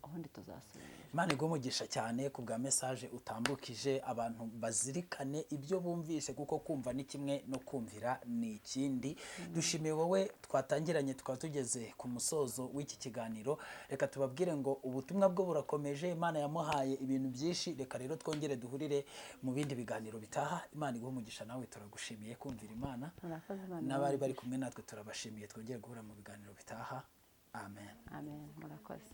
Ubundi tuzasubira. Imana iguhe umugisha cyane ku bwa message utambukije, abantu bazirikane ibyo bumvise, kuko kumva ni kimwe no kumvira ni ikindi. Dushimiye wowe twatangiranye tukaba tugeze ku musozo w'iki kiganiro. Reka tubabwire ngo ubutumwa bwo burakomeje, Imana yamuhaye ibintu byinshi. Reka rero twongere duhurire mu bindi biganiro bitaha. Imana iguhe umugisha, nawe turagushimiye kumvira Imana. Murakoze, Imana N'abari ibahe bari kumwe natwe turabashimiye, twongere guhura mu biganiro bitaha. Amen. Amen. Murakoze.